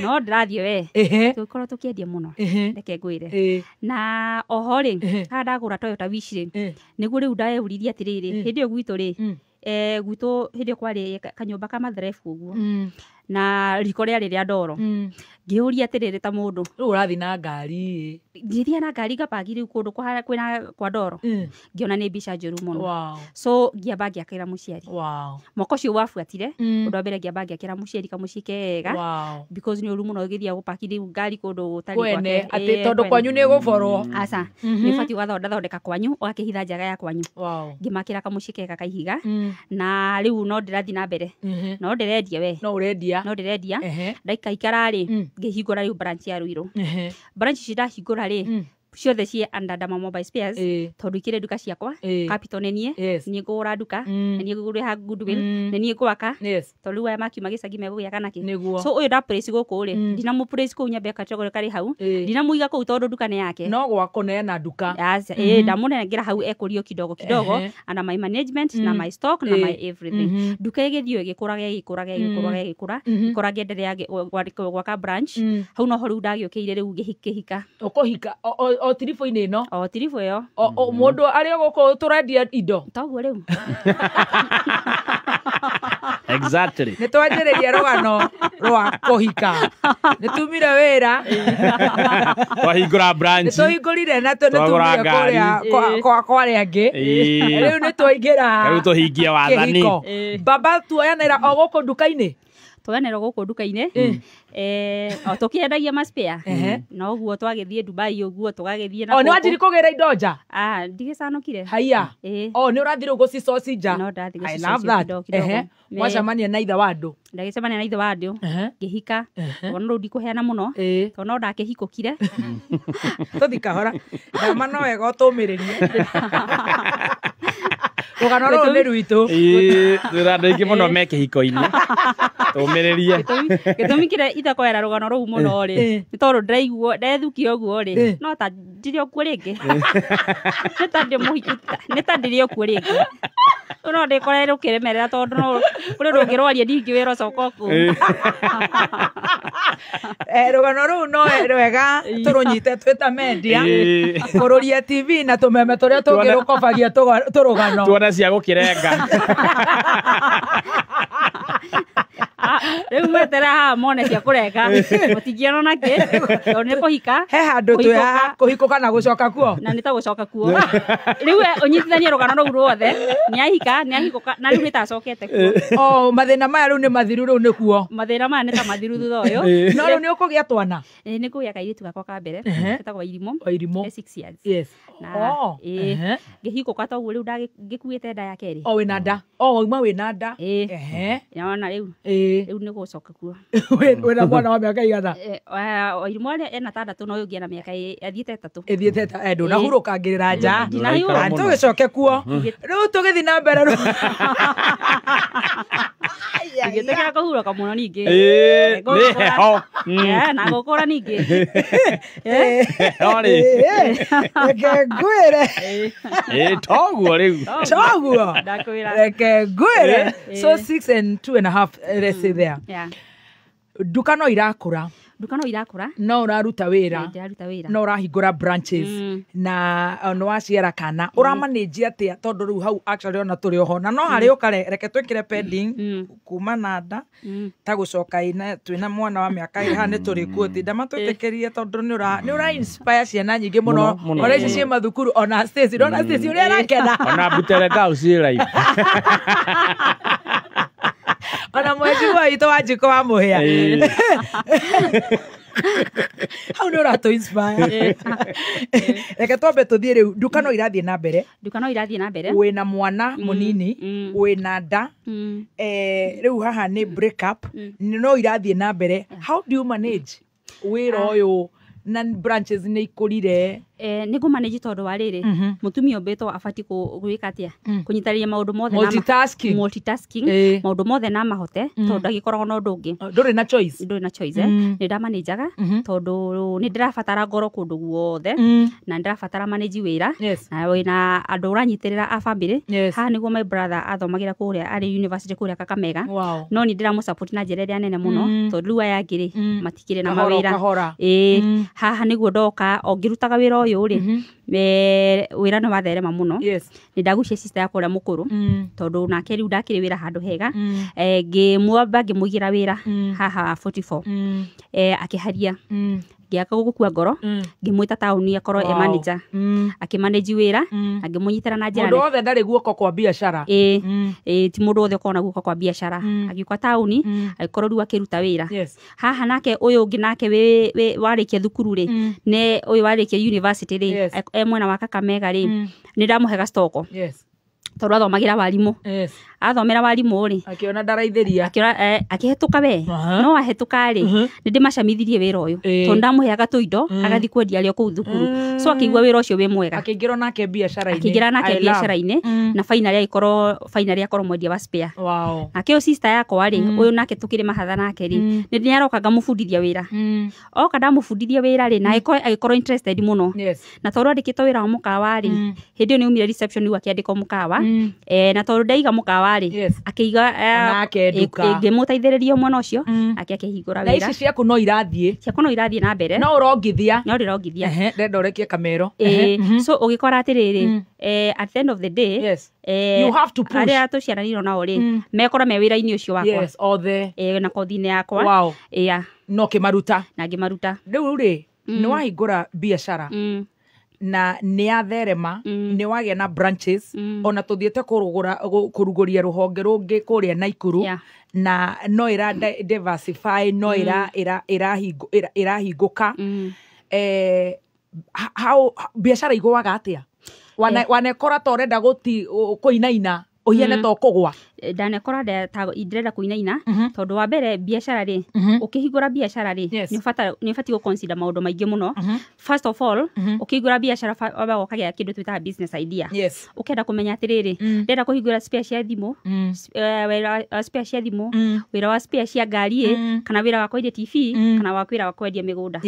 No ndĩrathiĩ we. Tũgĩkorwo tũkĩendia mũno. Reke ngwĩre. Na oho rĩ, haha ndagũra Toyota Wish rĩ, nĩguo rĩu ndeyũririe atĩrĩrĩ, hĩndĩ ĩyo gwitũ rĩ, gwitũ hĩndĩ ĩyo kwarĩ kanyũmba ka matherebu ũguo, na riko rĩarĩ rĩa ndoro. Ngĩũria atĩrĩrĩ ta mũndũ, Rĩu ũrathiĩ na ngari? Ngĩthiĩ na ngari ngabagi rĩu kũndũ kwĩna kwa ndoro. Ngĩona nĩ mbica njũru mũno. Wow. So ngĩamba ngĩakĩra mũciari. Wow. Mwaka ũcio wabuatire, ũndũ wa mbere ngĩamba ngĩakĩra mũciari kamũciĩ kega. Wow. Because nĩ ũru mũno ũgĩthiĩ gũpaki rĩu ngari kũndũ gũtarĩ kwene, gwake. Atĩ tondũ kwanyu nĩ gũborwo. Aca, nĩ ũbatiĩ ũgathondeka kwanyu, ũgakĩhitha njaga ya kwanyu. Wow. Ngĩmakĩra kamũciĩ kega kaihiga. Na rĩu no ndĩrathiĩ na mbere. No ndĩrendia we. No ũrendia. No ndĩrendia. Ndaikaikara rĩ, ngĩhingũra rĩu branch ya Ruiru. Branch ici ndahingũra rĩ, ciothe ciĩ under Dama Mobile Spares, tondũ ikĩrĩ nduka ciakwa, capital nĩ niĩ, niĩ ngũgũra nduka, na niĩ ngũrĩha goodwill, na niĩ ngwaka, tondũ rĩu aya makiuma gĩcagi megũgĩaka nakĩ. So ũyũ ndaplace gũkũ rĩ, ndinamũplace kũu nyambe category karĩ hau, ndinamũiga kũu tondũ nduka nĩ yake. No gwako neana nduka. Ndamũnengera hau ekũrio kidogo kidogo, under my management, na my stock, na my everything. Nduka ĩgĩthiĩ ĩgĩkũraga ĩgĩkũraga ĩgĩkũraga ĩgĩkũra, ĩkũra ngĩenderea gwaka branch. Hau noho rĩu ndagĩũkĩire rĩu ngĩhika. Ũkũhika o tiribũ-inĩ ĩno? O tiribũ ĩyo. Mũndũ arĩ o gũkũ tũrendia indo? Toguo rĩu. Exactly. Nĩ twanjĩrĩria rũgano rwa kũhika. Nĩ tumire wĩra. Twahingũra branch. Nĩ tũhingũrire na nĩ tumire kũrĩa kwa arĩa angĩ. Rĩu nĩ twaingĩra. Rĩu tũhingie wathani. Baba tuoyanĩra o gũkũ nduka-inĩ? Tuoyanĩra gũkũ nduka-inĩ. O tũkĩendagia ma spare. Na ũguo twagĩthiĩ Dubai ũguo tũgagĩthiĩ na O nĩ wanjirie kũgĩra indo nja? Ndigĩcanũkire. Haiya. O nĩ ũrathiĩ rĩu gũcicoci nja? No ndathiĩ I gũcicoci love that. kidogo kidogo. Mwacemania na ithe wa andũ? Ndagĩcemania na ithe wa andũ. Ngĩhika. Tondũ rĩu ndikũheana mũno. Tondũ no ndakĩhikũkire. Tũthi kahora. Ndama no wega ũtũmĩrĩrie. Rũgano rũrũ nĩ rwitũ. Twĩra andũ aingĩ mũno me kĩhiko-inĩ. Tũmĩrĩrie. Gĩtũmi kĩrĩa itakwera rũgano rũu mũno rĩ, nĩ tondũ ndĩraigua ndethukia ũguo rĩ, no ta ndirĩ o kuo rĩngĩ. Nĩ ta ndĩ mũhiku, nĩ ta ndĩrĩ o kuo rĩngĩ. No ndĩkore rũkĩremerera tondũ no kũrĩ ũndũ ũngĩrwaria ningĩ wĩra ũcoka kũu. Rũgano rũu no rwega tũrũnyite twĩ ta media, kũrũria TV na tũmeme tũrĩa tũngĩrũkobagia tũrũgano. Tuone cia gũkĩrenga. Rĩu mwetera haha mone cia kũrenga, mũtingĩona nakĩ, tondũ nĩ kũhika. He handũ twĩ haha kũhikũka na gũcoka kuo. Na nĩ ta gũcoka kuo. Rĩu ũnyitithanie rũgano rũu ruothe, nĩ ahika, nĩ ahikũka, na rĩu nĩ ta acokete kuo. Oh, mathĩna maya rĩu nĩ mathiru rĩu nĩ kuo. Mathĩna maya nĩ ta mathiru thutha ũyũ. No rĩu nĩ ũkũgĩa twana? Nĩ ngũgĩa kairĩtu gakwa ka mbere, getagwo Irimũ. Irimũ. 6 years. Yes. Na ngĩhikũka toguo rĩu ngĩkuĩte nda ya kerĩ. O wĩna nda. O wauma wĩna nda. Nĩwona rĩu. Rĩu nĩ gũcoka kuo. Wĩna mwana wa mĩaka igana? Irimũ ena 6 no ũyũ ũngĩ ena mĩaka athiĩte 3. Ĩthiĩte ndũnahurũkangĩrĩra nja. Tũgĩcoke kuo. Rĩu tũgĩthiĩ na mbere rĩu. Ngĩtĩkĩra kũhurũka mũno ningĩ. Nĩ heho. Na gũkũra ningĩ. Heho rĩ. Reke ngwĩre. Toguo rĩu. Toguo. Ndakwĩra. Reke ngwĩre. So 6 and 2.5, let's say there. Yeah. Nduka no irakũra. Nduka no irakũra. No ũraruta wĩra. Ndĩraruta wĩra. No ũrahingũra branches. Na nĩ waciara kana. Ũramanage atĩa tondũ rĩu hau actually ona tũrĩ oho. Na no harĩ ũkare reke twĩkĩre pending kuma na nda ta gũcoka ina twĩna mwana wa mĩaka ĩrĩ haha nĩ tũrĩ kuo tinda matwĩtĩkĩrie tondũ nĩ ũra inspire ciana nyingĩ mũno. Ona ici ciĩ mathukuru ona Stacy, ndona Stacy ũrĩa arakena. Ona Butere Girls ciĩ live. Ona mheshimiwa witũ wa Njiko wa Mũhĩa. Hau nĩ ũratũ inspire. Reke twambe tũthiĩ rĩu nduka no irathiĩ na mbere. Nduka no irathiĩ na mbere. Wĩna mwana mũnini, wĩna nda. Rĩu haha nĩ break up, no irathiĩ na mbere. How do you manage wĩra ũyũ na branches nĩ ikũrire? Nĩ ngũmanage tondũ wa rĩrĩ, mũtumia ũmbĩtwo abatiĩ gwĩka atĩa? Kũnyitanĩria maũndũ mothe. Multitasking. Multitasking. Maũndũ mothe na mahote tondũ ndagĩkoragwo na ũndũ ũngĩ. Ndũrĩ na choice. Ndũrĩ na choice. Nĩ ndamanajaga tondũ nĩ ndĩrabatara ngoro kũndũ guothe na ndĩrabatara manage wĩra na wĩna andũ ũranyitĩrĩra a family. Haha nĩguo my brother athomagĩra kũrĩa arĩ university kũrĩa Kakamega. No nĩ ndĩramũsupport na njĩra ĩrĩa nene mũno tondũ rĩu aya angĩ rĩ matikĩrĩ na mawĩra. Haha nĩguo ndoka o ngĩrutaga wĩra ũyũ rĩ, wĩra nĩ watherema mũno. Nĩ ndagucia sister yakwa ũrĩa mũkũrũ tondũ nake rĩu ndakĩrĩ wĩra handũ hega. Ngĩmwamba ngĩmũigĩra wĩra haha 44. Akĩharia. Ngĩaka gũkua ngoro, ngĩmwĩta taũni akorwo e manager. Akĩmanage wĩra, na ngĩmũnyitĩra na njĩra. Mũndũ wothe ndarĩ guoko kwa biacara. Ti mũndũ wothe ũkoragwo na guoko kwa biacara. Agĩũka taũni, agĩkorwo rĩu akĩruta wĩra. Haha nake ũyũ ũngĩ nake warĩkia thukuru rĩ, nĩ ũyũ warĩkia university rĩ, e mwena wa Kakamega rĩ, nĩ ndamũhe gacitoko. Tondũ athomagĩra warimũ. Athomera warimũ rĩ, akĩona ndaraithĩria. Akĩhetũka we. No ahetũka rĩ, nĩ ndĩmacamithirie wĩra ũyũ. Tondũ ndamũheaga tũindo, agathiĩ kwendia arĩ o kũu thukuru. So akĩigua wĩra ũcio wĩ mwega. Akĩingĩra nake biacara-inĩ. Akĩingĩra nake biacara-inĩ, na finally akorwo mwendia wa spare. Nake ũyũ sister yakwa rĩ, ũyũ nake tũkĩrĩ mahatha nake rĩ, nĩ aroka ngamũbundithia wĩra. Oka ndamũbundithia wĩra rĩ, na agĩkorwo interested mũno. Na tondũ andĩkĩtwo wĩra wa mũkawa rĩ, hĩndĩ ĩyo nĩ aumire reception rĩu akĩandĩkwo mũkawa. Na tondũ ndaiga mũkawa rĩ, akĩiga ngĩmũteithĩrĩria mwena ũcio, nake akĩhingũra wĩra. Na ici ciaku no irathiĩ. Ciaku no irathiĩ na mbere. No ũrongithia. No ndĩrongithia. Ndenda ũrekie kamero. So ũgĩkora atĩrĩrĩ, at the end of the day, you have to push. Arĩa tũciaranirwo nao rĩ, mekora me wĩra-inĩ ũcio wakwa. Yes, othe. Na kothi-inĩ yakwa. No kĩmaruta. Na ngĩmaruta. Rĩu rĩ, nĩ wahingũra biacara. Na nĩ yatherema, nĩ wagĩa na branches, ona tũthiĩte kũrugũria rũhonge rũngĩ kũrĩa Naikuru, na no ĩra diversify, no ĩrahingũka. How biacara igũaga atĩa? Wanekora ta ũrenda kũinaina Ũhiane ta ũkũgwa. Ndanekora ndĩrenda kũinaina tondũ wa mbere biacara rĩ, ũkĩhingũra biacara rĩ, nĩ ũbatiĩ gũ-consider maũndũ maingĩ mũno. First of all, ũkĩhingũra biacara wambaga ũkagĩa kĩndũ twĩtaga business idea. Ũkenda kũmenya atĩrĩrĩ, ndĩrenda kũhingũra spare cia thimũ, wĩra wa spare cia thimũ, wĩra wa spare cia ngari ĩ, kana wĩra wa kwendia TV, kana wa wĩra wa kwendia mĩgũnda.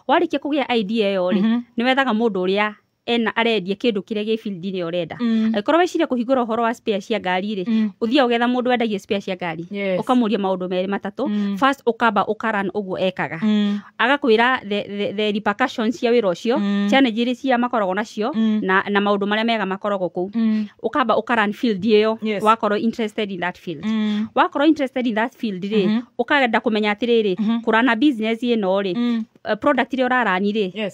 Warĩkia kũgĩa idea ĩyo rĩ, nĩ wethaga mũndũ ũrĩa ena arendia kĩndũ kĩrĩa gĩ field-inĩ ũrenda. Angĩkorwo weciria kũhingũra ũhoro wa spare cia ngari rĩ, ũthiaga ũgetha mũndũ wendagia spare cia ngari. Ũkamũria maũndũ merĩ matatũ. First ũkamba ũkaran ũguo ekaga. Agakwĩra the repercussions cia wĩra ũcio, challenge iria cia makoragwo nacio, na maũndũ marĩa mega makoragwo kũu. Ũkamba ũkaran field ĩyo, wakorwo interested in that field. Wakorwo interested in that field rĩ, ũkenda kũmenya atĩrĩrĩ, kũrana business ĩno rĩ, product ĩrĩa ũrarani rĩ,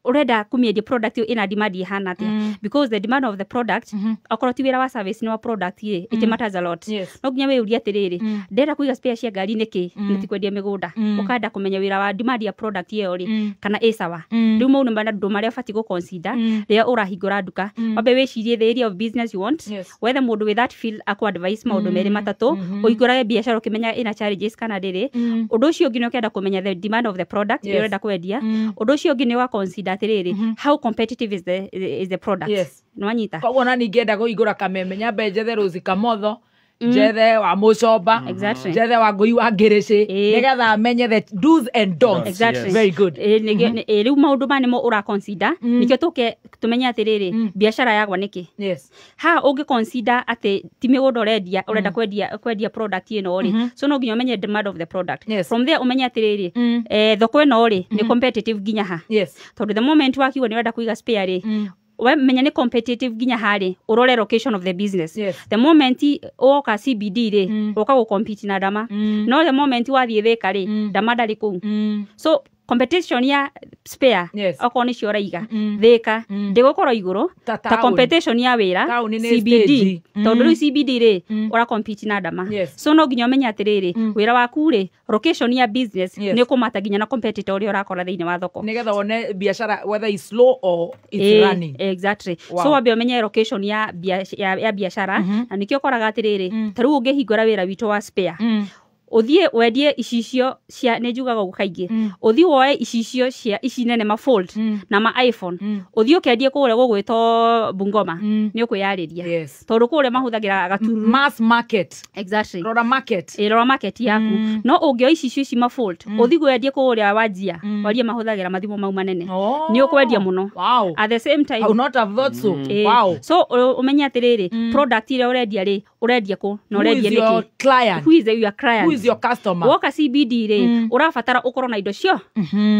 urenda kumiendia product ĩyo ĩna demand ĩhana atĩa, because the demand of the product, okorwo ti wĩra wa service nĩ wa product rĩ, it matters a lot. No nginya wĩyũrie atĩrĩrĩ, ndĩrenda kũiga spare cia ngari nĩkĩ na ti kwendia mĩgũnda. Ũkenda kũmenya wĩra wa demand ya product ĩyo rĩ, kana ĩ sawa. Rĩu mau nĩ maũndũ marĩa ũbatiĩ gũ-consider rĩrĩa ũrahingũra nduka. Wambe wĩcirie the area of business you want, wethe mũndũ with that field akũ advice maũndũ merĩ matatũ, ũhingũrage biacara ũkĩmenya ĩna challenges kana ndĩrĩ. Ũndũ ũcio ũngĩ nĩ ũkenda kũmenya the demand of the product ĩrĩa ũrenda kwendia. Ũndũ ũcio ũngĩ nĩ wa consider atĩrĩrĩ, how competitive is the product. Nĩwanyita? Koguo na ningĩenda kũhingũra kameme nyambe njethe Rose Kamotho, njethe wa Mũcomba, njethe wa Ngũi wa Ngĩrĩcĩ, nĩgetha menye the do's and don'ts. Very good. Rĩu maũndũ maya nĩmo ũra consider, nĩkĩo tũke tũmenye atĩrĩrĩ, biacara yagwa nĩkĩ. Haha ũngĩ consider atĩ ti mĩgũnda ũrendia, ũrenda kwendia product ĩno rĩ, so no nginya ũmenye demand of the product. From there ũmenye atĩrĩrĩ, thoko ĩno rĩ nĩ competitive nginya ha. Tondũ the moment wakiuga nĩ ũrenda kũiga spare rĩ, we menya nĩ competitive nginya harĩ, ũrore location of the business. The moment woka CBD rĩ, ũka gũ compete na Dama. No the moment wathiĩ Thĩka rĩ, Dama ndarĩ kũu. So competition ya spare, okorwo nĩcio ũraiga Thĩka, ndĩgũkorwo igũrũ ta competition ya wĩra CBD. Tondũ rĩu CBD rĩ, ũra compete na Dama. So no nginya ũmenye atĩrĩrĩ, wĩra waku rĩ, location ya business nĩ ũkũmata nginya na competitor ũrĩa ũrakora thĩinĩ wa thoko, nĩgetha wone biacara whether it's slow or it's running. Exactly. So wambe ũmenye location ya biacara, na nĩkĩo ũkoraga atĩrĩrĩ, ta rĩu ũngĩhingũra wĩra witũ wa spare, ũthiĩ wendie icicio cia, nĩ njugaga ũguo kaingĩ, ũthiĩ woe icicio cia ici nene ma fold na ma iPhone, ũthiĩ ũkendie kũrĩa gũgwĩtwo Bungoma, nĩ ũkwĩyarĩria. Tondũ kũrĩa mahũthagĩra gatururu. Mass market. Exactly. Rora market. Rora market yaku. No ũngĩoya icicio ici ma fold, ũthiĩ wendie kũrĩa Wajia, waria mahũthagĩra mathimũ mau manene, nĩ ũkwendia mũno. At the same time, I would not have thought so. Wow. So ũmenye atĩrĩrĩ, product ĩrĩa ũrendia rĩ, ũrendia kũ na ũrendia nĩkĩ? Client. Who is your client? Who is your customer? Woka CBD rĩ, ũrabatara ũkorwo na indo cio,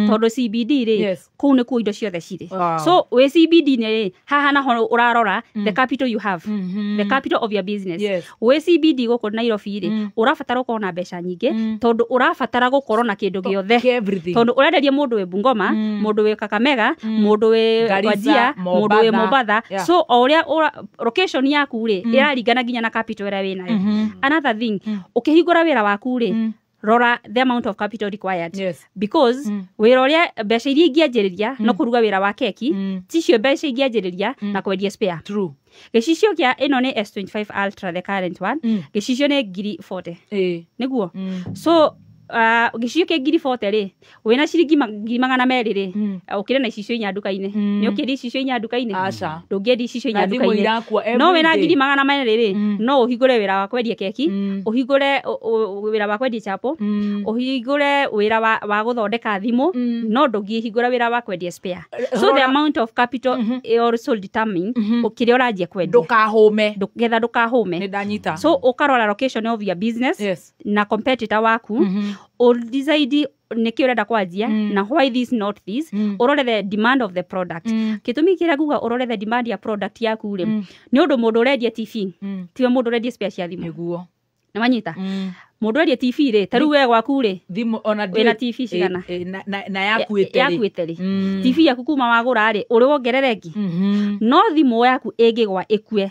tondũ CBD rĩ, kũu nĩkuo indo ciothe cirĩ. So wĩ CBD rĩ, haha naho ũrarora the capital you have, the capital of your business. Wĩ CBD gũkũ Nairobi rĩ, ũrabatara ũkorwo na mbeca nyingĩ, tondũ ũrabatara gũkorwo na kĩndũ gĩothe, tondũ ũrenderia mũndũ wĩ Bungoma, mũndũ wĩ Kakamega, mũndũ wĩ Wajia, mũndũ wĩ Mombatha. So o ũrĩa location yaku rĩ, ĩraringana nginya na capital ĩrĩa wĩ nayo. Another thing, ũkĩhingũra wĩra waku rĩ, rora the amount of capital required. Because wĩra ũrĩa mbeca iria ingĩanjĩrĩria no kũruga wĩra wa keki, ticio mbeca ingĩanjĩrĩria na kwendia spare. True. Gĩcicio kĩa ĩno nĩ S25 Ultra, the current one. Gĩcicio nĩ 40,000. Nĩguo. So gĩcicio kĩa 40,000 rĩ, wĩna ciringi 200,000 rĩ, ũkĩrĩ na icicio inya nduka-inĩ. Nĩ ũkĩendia icicio inya nduka-inĩ? Ndũngĩendia icicio inya nduka-inĩ. No wĩna 200,000 rĩ, no ũhingũre wĩra wa kwendia keki, ũhingũre wĩra wa kwendia chapo, ũhingũre wĩra wa gũthondeka thimũ, no ndũngĩhingũra wĩra wa kwendia spare. So the amount of capital also determine kĩrĩa ũranjia kwendia. Ndũkahũme. Getha ndũkahũme. Nĩndanyita. So ũkarora location of your business na competitor waku, decide nĩkĩ ũrenda kwanjia na why this not this, ũrore the demand of the product. Gĩtũmi kĩrĩa nguga ũrore the demand ya product yaku rĩ, nĩ ũndũ mũndũ ũrendia TV tiwe mũndũ ũrendia spare cia thimũ. Nĩguo. Nĩwanyita? Mũndũ ũrendia TV rĩ, ta rĩu we gwaku rĩ, thimũ ona wĩna TV cigana? Na yaku ĩterĩ. TV yaku kuma wagũra rĩ, ũrĩ wongerere ĩngĩ. No thimũ yaku ĩngĩgwa ĩkue,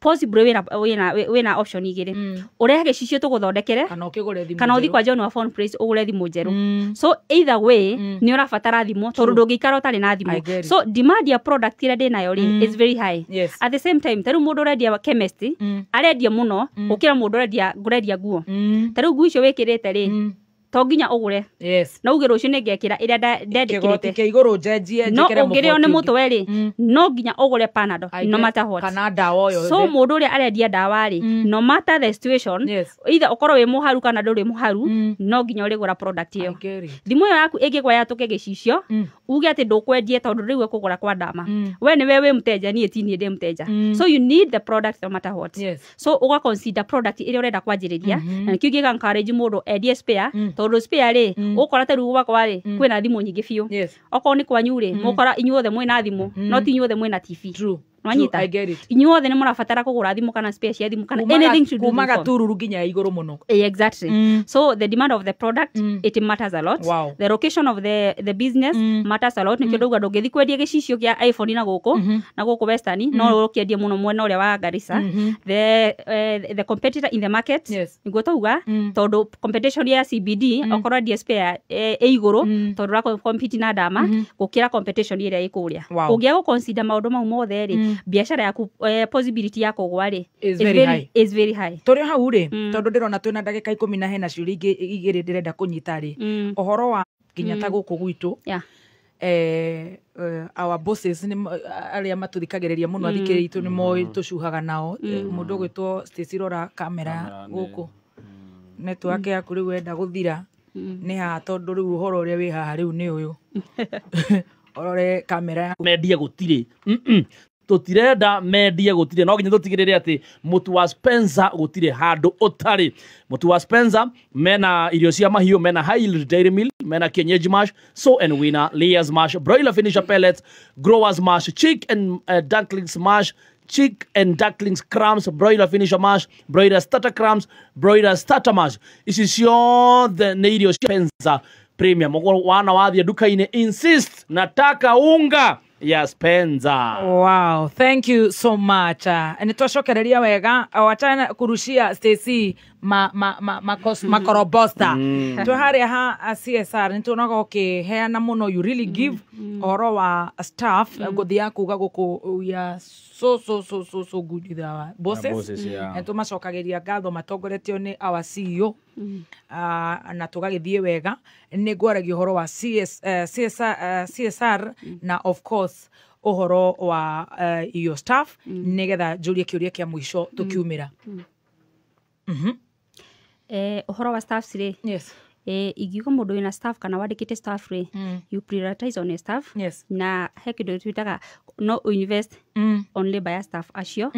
Possibly wĩna option igĩrĩ, ũrehe gĩcicio tũgũthondekere, kana ũkĩgũre thimũ, kana ũthiĩ kwa John wa Phone Place ũgũre thimũ njerũ. So either way nĩ ũrabatara thimũ, tondũ ndũngĩikara ũtarĩ na thimũ. So demand ya product ĩrĩa ndĩnayo rĩ is very high. At the same time, ta rĩu mũndũ ũrendia chemist arendia mũno gũkĩra mũndũ ũrendia nguo. Ta rĩu nguo icio wĩkĩrĩte rĩ, to nginya ũgũre. No uge rũciũ nĩngekĩra ĩrĩa ndendĩkĩrĩte. Kĩgoti kĩa igũrũ njenjie njĩkĩre mũboti. No ũngĩrĩo nĩ mũtwe rĩ, no nginya ũgũre Panadol, no matter what. Kana ndawa o yothe. So mũndũ ũrĩa arendia ndawa rĩ, no matter the situation, either ũkorwo wĩ mũharu kana ndũrĩ mũharu, no nginya ũrĩgũra product ĩyo. Thimũ ĩyo yaku ĩngĩgwa yatũke gĩcicio, uge atĩ ndũkwendie tondũ rĩu ũkũgũra kwa ndama. We nĩwe wĩ mũteja, niĩ ti niĩ ndĩ mũteja. So you need the product no matter what. So ũga consider product ĩrĩa ũrenda kwanjĩrĩria, na nĩkĩo ingĩga encourage mũndũ endie spare, tondũ spare rĩ, ũkora ta rĩu gwakwa rĩ, kwĩna thimũ nyingĩ biũ. Okorwo nĩ kwanyu rĩ, mũkora inyuothe mwĩna thimũ, no ti inyuothe mwĩna TV. Nwanyita? Inyuothe nĩ mũrabatara kũgũra thimũ kana spare cia thimũ kana anything to do with phone. Kuma gatururu nginya igũrũ mũno. Exactly. So the demand of the product, it matters a lot. The location of the business matters a lot. Nĩkĩo ndauga ndũngĩthiĩ kwendia gĩcicio kĩa iPhone na gũkũ, na gũkũ Western, no ũkĩendie mũno mwena ũrĩa wa Garissa. The competitor in the market, nĩguo tauga, tondũ competition ya CBD, okorwo endia spare ĩ igũrũ, tondũ ũra compete na ndama, gũkĩra competition ĩrĩa ĩ kũrĩa. Ũngĩaga gũ consider maũndũ mau mothe rĩ, biashara yaku possibility ya kũgwa rĩ is very high. Tũrĩ hau rĩ, tondũ ndĩrona twĩna ndagĩka 10 na hena ciũria ingĩ igĩrĩ ndĩrenda kũnyita rĩ, ũhoro wa nginya ta gũkũ gwitũ, our bosses nĩ arĩa matũthikagĩrĩria mũno, athikĩrĩria itũ nĩ moĩ tũcuhaga nao. Mũndũ ũgwĩtwo Stacy, rora kamera gũkũ, network yaku rĩu wenda gũthira nĩ haha, tondũ rĩu ũhoro ũrĩa wĩ haha rĩu nĩ ũyũ. Ũrore kamera yaku. Mendie gũtirĩ. Tũtirenda mendie gũtirĩ, no nginya tũtigĩrĩre atĩ mũtu wa Spencer gũtirĩ handũ ũtarĩ. Mũtu wa Spencer mena irio cia mahiũ, mena high yield dairy meal, mena kienyeji mash, sow and winner, layers mash, broiler finisher pellets, growers mash, chick and ducklings mash, chick and ducklings crumbs, broiler finisher mash, broiler starter crumbs, broiler starter mash. Ici ciothe nĩ irio cia Spencer Premium. Wana wathiĩ nduka-inĩ, insist nataka unga ya Spencer. Wow, thank you so much. Nĩ twacokereria wega, wachana kurushia Stacy makorobosta. Twĩ harĩa ha CSR nĩ tuonaga ũkĩheana mũno, you really give ũhoro wa staff, ngũthiaga kuga gũkũ we are so so so so so good with our bosses. Nĩ tũmacokagĩria ngatho matongoretio nĩ our CEO, na tũgagĩthiĩ wega. Nĩ ngwaragia ũhoro wa CSR na of course ũhoro wa your staff, nĩgetha njũrie kĩũria kĩa mũico tũkiumĩra. Ũhoro wa staff rĩ, ingiuga mũndũ wĩna staff kana wandĩkĩte staff rĩ, you prioritize on your staff. Na he kĩndũ twĩtaga no invest on labor ya staff acio,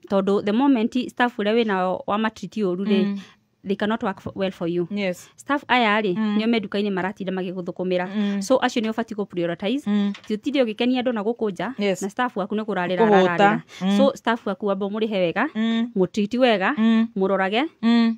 tondũ the moment staff ũrĩa wĩnao wa matreat ũru rĩ, they cannot work well for you. Staff aya rĩ, nĩo me nduka-inĩ maratinda magĩgũthũkũmĩra. So acio nĩo ũbatiĩ gũ prioritize. Ti ũtinde ũgĩkenia andũ na gũkũ nja, na staff waku nĩ kũrarĩra ararĩra. So staff waku wamba ũmũrĩhe wega, mũtreat wega, mũrorage,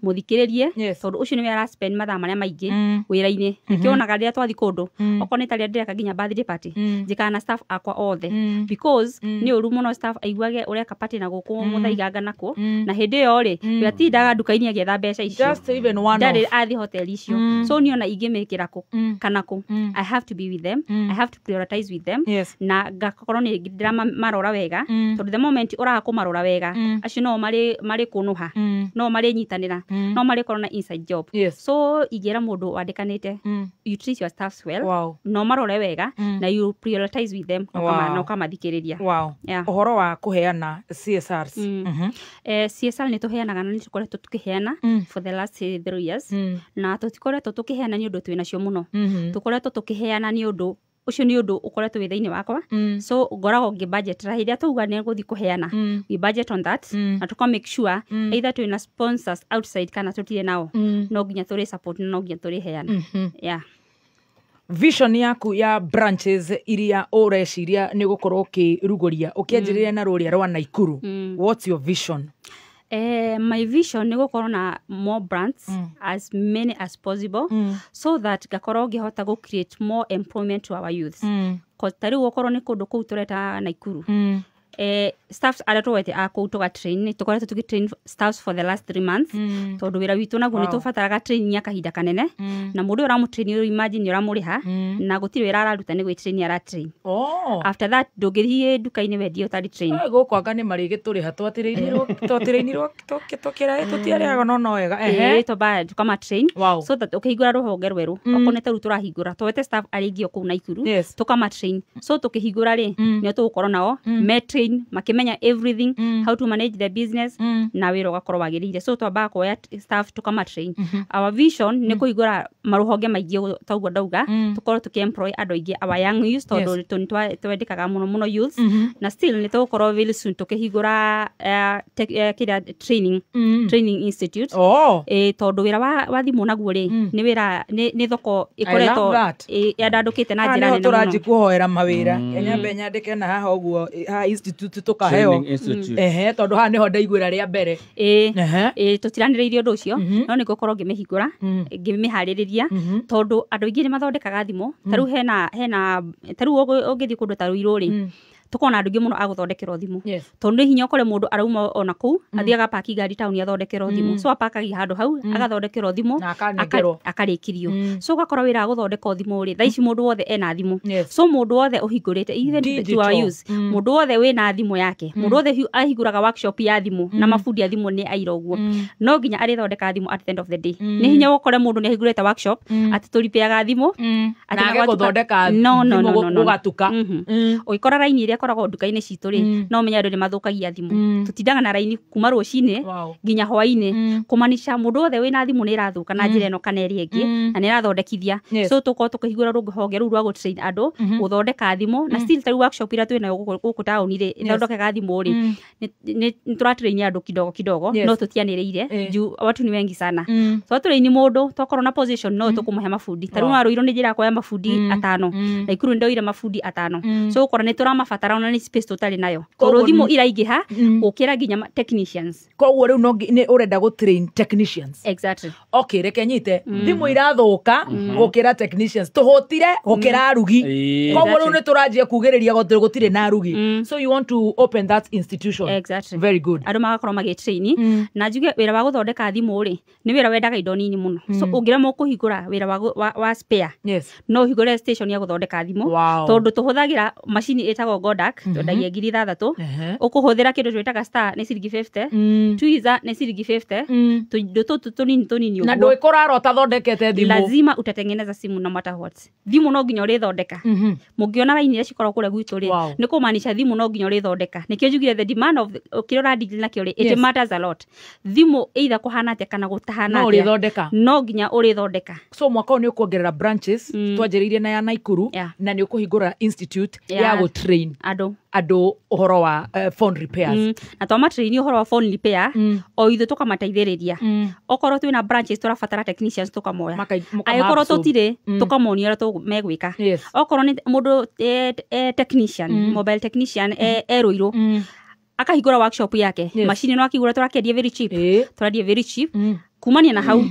mũthikĩrĩrie, tondũ ũcio nĩwe ara spend mathaa marĩa maingĩ wĩra-inĩ. Nĩkĩo wonaga rĩrĩa twathiĩ kũndũ, okorwo nĩ ta rĩrĩa ndĩreka nginya birthday party, njĩkaga na staff akwa othe, because nĩ ũru mũno staff aiguage ũreka party na gũkũ mũthaiganga nakuo, na hĩndĩ ĩyo rĩ, we atindaga nduka-inĩ agĩetha mbeca icio. Just even one off. Athi hotel icio. So niona ingĩmĩkĩra kũ kana kũ, I have to be with them. I have to prioritize with them. Na ngakorwo nĩ ndĩramarora wega, tondũ the moment ũraga kũmarora wega, acio no marĩ kũnũha, no marĩ nyitanĩra, no marĩ korwo na inside job. So ingĩra mũndũ wandĩkanĩte, you treat your staffs well, no marore wega, na you prioritize with them, na ũkamathikĩrĩria. Ũhoro wa kũheana CSRs. CSR nĩ tũheanaga na nĩ tũkoretwo tũkĩheana for the last 3 years, na tũtikoretwo tũkĩheana nĩ ũndũ twĩnacio mũno. Tũkoretwo tũkĩheana nĩ ũndũ ũcio nĩ ũndũ ũkoretwo wĩ thĩinĩ wakwa. So ngoragwo ngĩ budget ra hĩndĩ ĩrĩa twauga nĩ gũthiĩ kũheana, we budget on that, na tũka make sure either twĩna sponsors outside kana tũtirĩ nao, no nginya tũrĩ support na no nginya tũrĩheana. Vision yaku ya branches iria ũreciria nĩ gũkorwo ũkĩrugũria, ũkĩanjĩrĩria na rũrĩa rwa Naikuru, what's your vision? My vision nĩ gũkorwo na more brands, as many as possible, so that ngakorwo ngĩhota gũ create more employment to our youths. Cause ta rĩu okorwo nĩ kũndũ kũu tũreta Naikuru, Staffs arĩa tũwete a kũu tũga train, nĩ tũkoretwo tũgĩ-train staffs for the last 3 months, tondũ wĩra witũ naguo nĩ tũbataraga training ya kahinda kanene, na mũndũ ũyũ ũramũtrain, rĩu imagine nĩ ũramũrĩha na gũtirĩ wĩra araruta, nĩ gwĩ-train aratrain. After that ndũngĩthiĩ nduka-inĩ wendie ũtarĩ train. Gũkũ anga nĩ marĩgĩtũrĩha, twatĩrĩinirwo tũkĩraĩ, tũtiarĩhaga no wega. Ĩĩ, twamba tukama train so that ũkĩhingũra rũhonge rwerũ, okorwo nĩ ta rĩu tũrahingũra, twete staff arĩa aingĩ o kũu Naikuru, tukama train, so tũkĩhingũra rĩ, nĩo tũgũkorwo nao me train, makĩmenya everything, how to manage the business, na wĩra ũgakorwo wagĩrĩire. So twambaga kuoya staff tukama train. Our vision nĩ kũhingũra marũhonge maingĩ ta ũguo ndauga, tũkorwo tũkĩ-employ andũ aingĩ, our young youth, tondũ nĩ twendekaga mũno mũno youths. Na still nĩ tũgũkorwo very soon tũkĩhingũra kĩrĩa training institute. Ĩ tondũ wĩra wa thimũ naguo rĩ, nĩ wĩra nĩ thoko ĩkoretwo Love that. Yandandũkĩte na Haha njĩra nĩho nene mũno. tũranji kũhoera mawĩra. Nyambe nyandĩke na haha ũguo, haha institute tũkaheo. Training institute. Ehe, tondũ haha nĩho ndaiguĩra rĩa mbere. Ĩ, tũtiranĩrĩirie ũndũ ũcio, no nĩ ngũkorwo ngĩmĩhingũra, ngĩmĩharĩrĩria, tondũ andũ aingĩ nĩ mathondekaga thimũ. Ta rĩu hena ta rĩu ũngĩthiĩ kũndũ ta Ruiru rĩ, tũkona andũ aingĩ mũno a gũthondekerwo thimũ, tondũ nĩ hinya ũkore mũndũ arauma ona kũu athiaga paki ngari taũni athondekerwo thimũ. So apakagia handũ hau agathondekerwo thimũ Na akanengerwo. Akarĩkirio. So ũgakora wĩra wa gũthondeka thimũ rĩ, thaa ici mũndũ wothe ena thimũ. So mũndũ wothe ũhingũrĩte, even to our Digital. youth, mũndũ wothe wĩna thimũ yake, mũndũ wothe ahingũraga workshop ya thimũ na mabundi a thimũ nĩ aira ũguo, no nginya arĩthondeka thimũ at the end of the day. Nĩ hinya ũkore mũndũ nĩ ahingũrĩte workshop atĩ tũripeaga thimũ atĩ Na age na gwatuka- gũthondeka No, thimũ no, no, no. gũgatuka. Ũgĩkora raini ĩrĩa ĩkoragwo nduka-inĩ citũ rĩ, no ũmenye andũ nĩ mathũkagia thimũ. Tũtindaga na raini kuma rũcinĩ nginya hwainĩ, kũmanisha mũndũ wothe wĩna thimũ nĩ ĩrathũka na njĩra ĩno kana ĩrĩa ĩngĩ, na nĩ ĩrathondekithia. So tũkorwo tũkĩhingũra rũhonge rũu rwa gũtrain andũ gũthondeka thimũ. Na still ta rĩu workshop iria twĩnayo gũkũ taũni rĩ, ĩthondekaga thimũ rĩ, nĩ tũratrain andũ kidogo kidogo. No tũtianĩrĩire juu watu ni wengi sana. Twatũraini mũndũ, twakorwo na position, no tũkũmũhe mabundi. Ta rĩu no Ruiru nĩ njĩra kuoya mabundi 5, na Ikuru nĩ ndoire mabundi 5. So ũkora nĩ tũramabatara, ona nĩ space tũtarĩ nayo, tondũ thimũ iraingĩha gũkĩra nginya technicians. Koguo rĩu no nĩ ũrenda gũ train technicians? Exactly. Okay, reke nyite, thimũ irathũka gũkĩra technicians, tũhũtire gũkĩra arugi. Koguo rĩu nĩ tũranjia kugĩrĩria gũtirĩ na arugi. So you want to open that institution? Exactly. Very good. Andũ magakorwo magĩtrain. Na njuge wĩra wa gũthondeka thimũ rĩ, nĩ wĩra wendaga indo nini mũno. So ũngĩremwo kũhingũra wĩra wa spare, no ũhingũre station ya gũthondeka thimũ, tondũ tũhũthagĩra macini ĩtagwo Godak, twendagia 6,000. Ũkũhũthĩra kĩndũ twĩtaga star nĩ ciringi 50, tweezer nĩ ciringi 50, tũindo tũtũ tũnini tũnini Na ũguo. ndũĩkũrara ũtathondekete thimũ. Lazima utatengeneza simu no matter what. Thimũ no nginya ũrĩthondeka. Mũngĩona raini iria cikoragwo kũrĩa gwitũ rĩ, nĩ kũmaanisha thimũ no nginya ũrĩthondeka. Nĩkĩo njugire the demand of kĩrĩa ũradeal nakĩo rĩ, it matters a lot. Thimũ either kũhana atĩa kana gũtahana No atĩa, ũrĩthondeka. no nginya ũrĩthondeka. So mwaka ũyũ nĩ ũkuongerera branches, twanjĩrĩirie na ya Naikuru, na nĩ ũkũhingũra institute ya gũtrain andũ andũ ũhoro wa phone repairs. Na twamatraini ũhoro wa phone repair, o ithuĩ tũkamateithĩrĩria. Okorwo twĩna branches tũrabatara technicians, tũkamoya. Mũkama Angĩkorwo absorb. tũtirĩ, tũkamonia ũrĩa megwĩka. Okorwo nĩ mũndũ technician, mobile technician, e Ruiru, akahingũra workshop yake, macini no akigũra, tũrakĩendia very cheap. Tũrendia very cheap. Kumania na hau,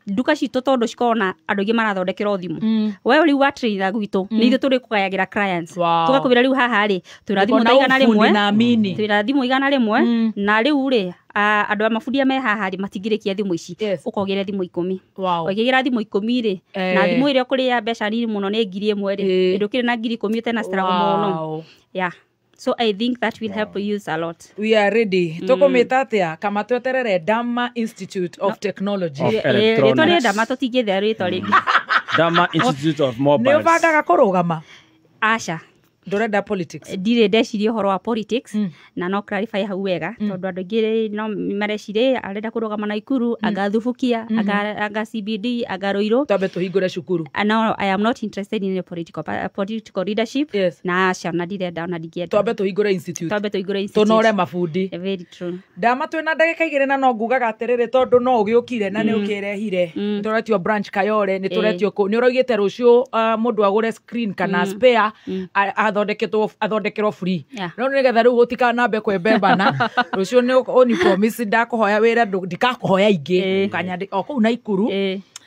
nduka citũ tondũ cikoragwo na andũ aingĩ marathondekerwo thimũ, we rĩu watraina gwitũ, nĩ ithuĩ tũrĩ kũgayagĩra clients. Tũgakwĩra rĩu haha rĩ, twĩna thimũ ta Ũkona 100. ũbundi na amini. Twĩna thimũ 100, na rĩu rĩ, andũ a mabundi me haha rĩ, matingĩrĩkia thimũ ici. Ũkogere thimũ 10. Ũkĩgĩra thimũ 10 rĩ, na thimũ ĩrĩa ũkũrĩa mbeca nini mũno nĩ 1,000 rĩ, ndũkĩrĩ na 10,000 ũtena struggle mũno. Yeah, so I think that will help use a lot. We are ready. Tũkũmĩta atĩa kama tweterere Dama Institute of Technology? Of Rĩtwa rĩa Electronics. Dama tũtingĩthea rĩtwa rĩngĩ. Dama Institute of Nĩ Mobiles. ũbangaga kũrũgama? Aca. Ndũrenda politics? Ndirĩ ndeciria ũhoro wa politics. Na no clarify hau wega, tondũ andũ aingĩ no mareciria arenda kũrũgama Naikuru, anga Thubukia, anga CBD, anga Ruiru. Twambe tũhingũre cukuru. No, I am not interested in a political leadership. Na aca, na ndirenda ona ndingĩenda. Twambe tũhingũre institute. Twambe tũhingũre institute. Tũnore mabundi. Very true. Ndama, twĩna ndagĩka 2, na no ngugaga atĩrĩrĩ, tondũ no ũgĩũkire na nĩ ũkĩrehire, nĩ tũretio branch Kayore, nĩ tũretio kũ, nĩ ũraugĩte rũciũ mũndũ agũre screen kana spare athondeketwo, athondekerwo free. No nĩgetha rĩu gũtikanambe kwĩmbembana, rũciũ nĩ ũni promise, ndakũhoya wĩra, ndikakũhoya ingĩ, ũkanyandĩ o kũu Naikuru.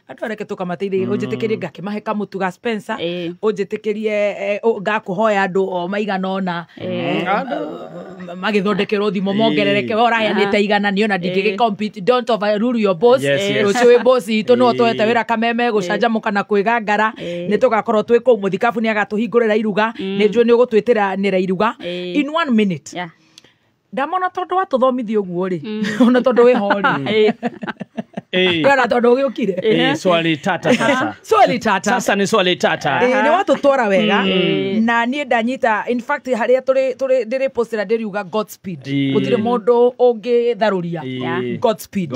Andũ areke tũkamateithĩrĩria ũnjĩtĩkĩrie ngakĩmahe kamũtu ga Spencer, ũnjĩtĩkĩrie ngakũhoya andũ o maigana ũna magĩthondekerwo thimũ mongerereke, we ũraheanĩte igana niĩ ona ndingĩgĩ compete, don't overrule your boss. Rũciũ wĩ boss itũ nĩwe ũtũhete wĩra kameme gũcanjamũka na kwĩgangara, nĩ tũgakorwo twĩ kũu. Mũthikabu nĩ agatũhingũrĩra iruga, nĩ njũĩ nĩ ũgũtwĩtĩra nĩra iruga. In 1 minute ndamona tondũ watũthomithia ũguo rĩ, ona tondũ wĩ ho rĩ, ona tondũ ũgĩũkire. Swali tata sasa. Swali tata. Sasa ni swali tata. Nĩ watũtwara wega na niĩ ndanyita, in fact harĩa tũrĩ ndĩrĩ postera ndĩriuga Godspeed, gũtirĩ mũndũ ũngĩtharũria Godspeed.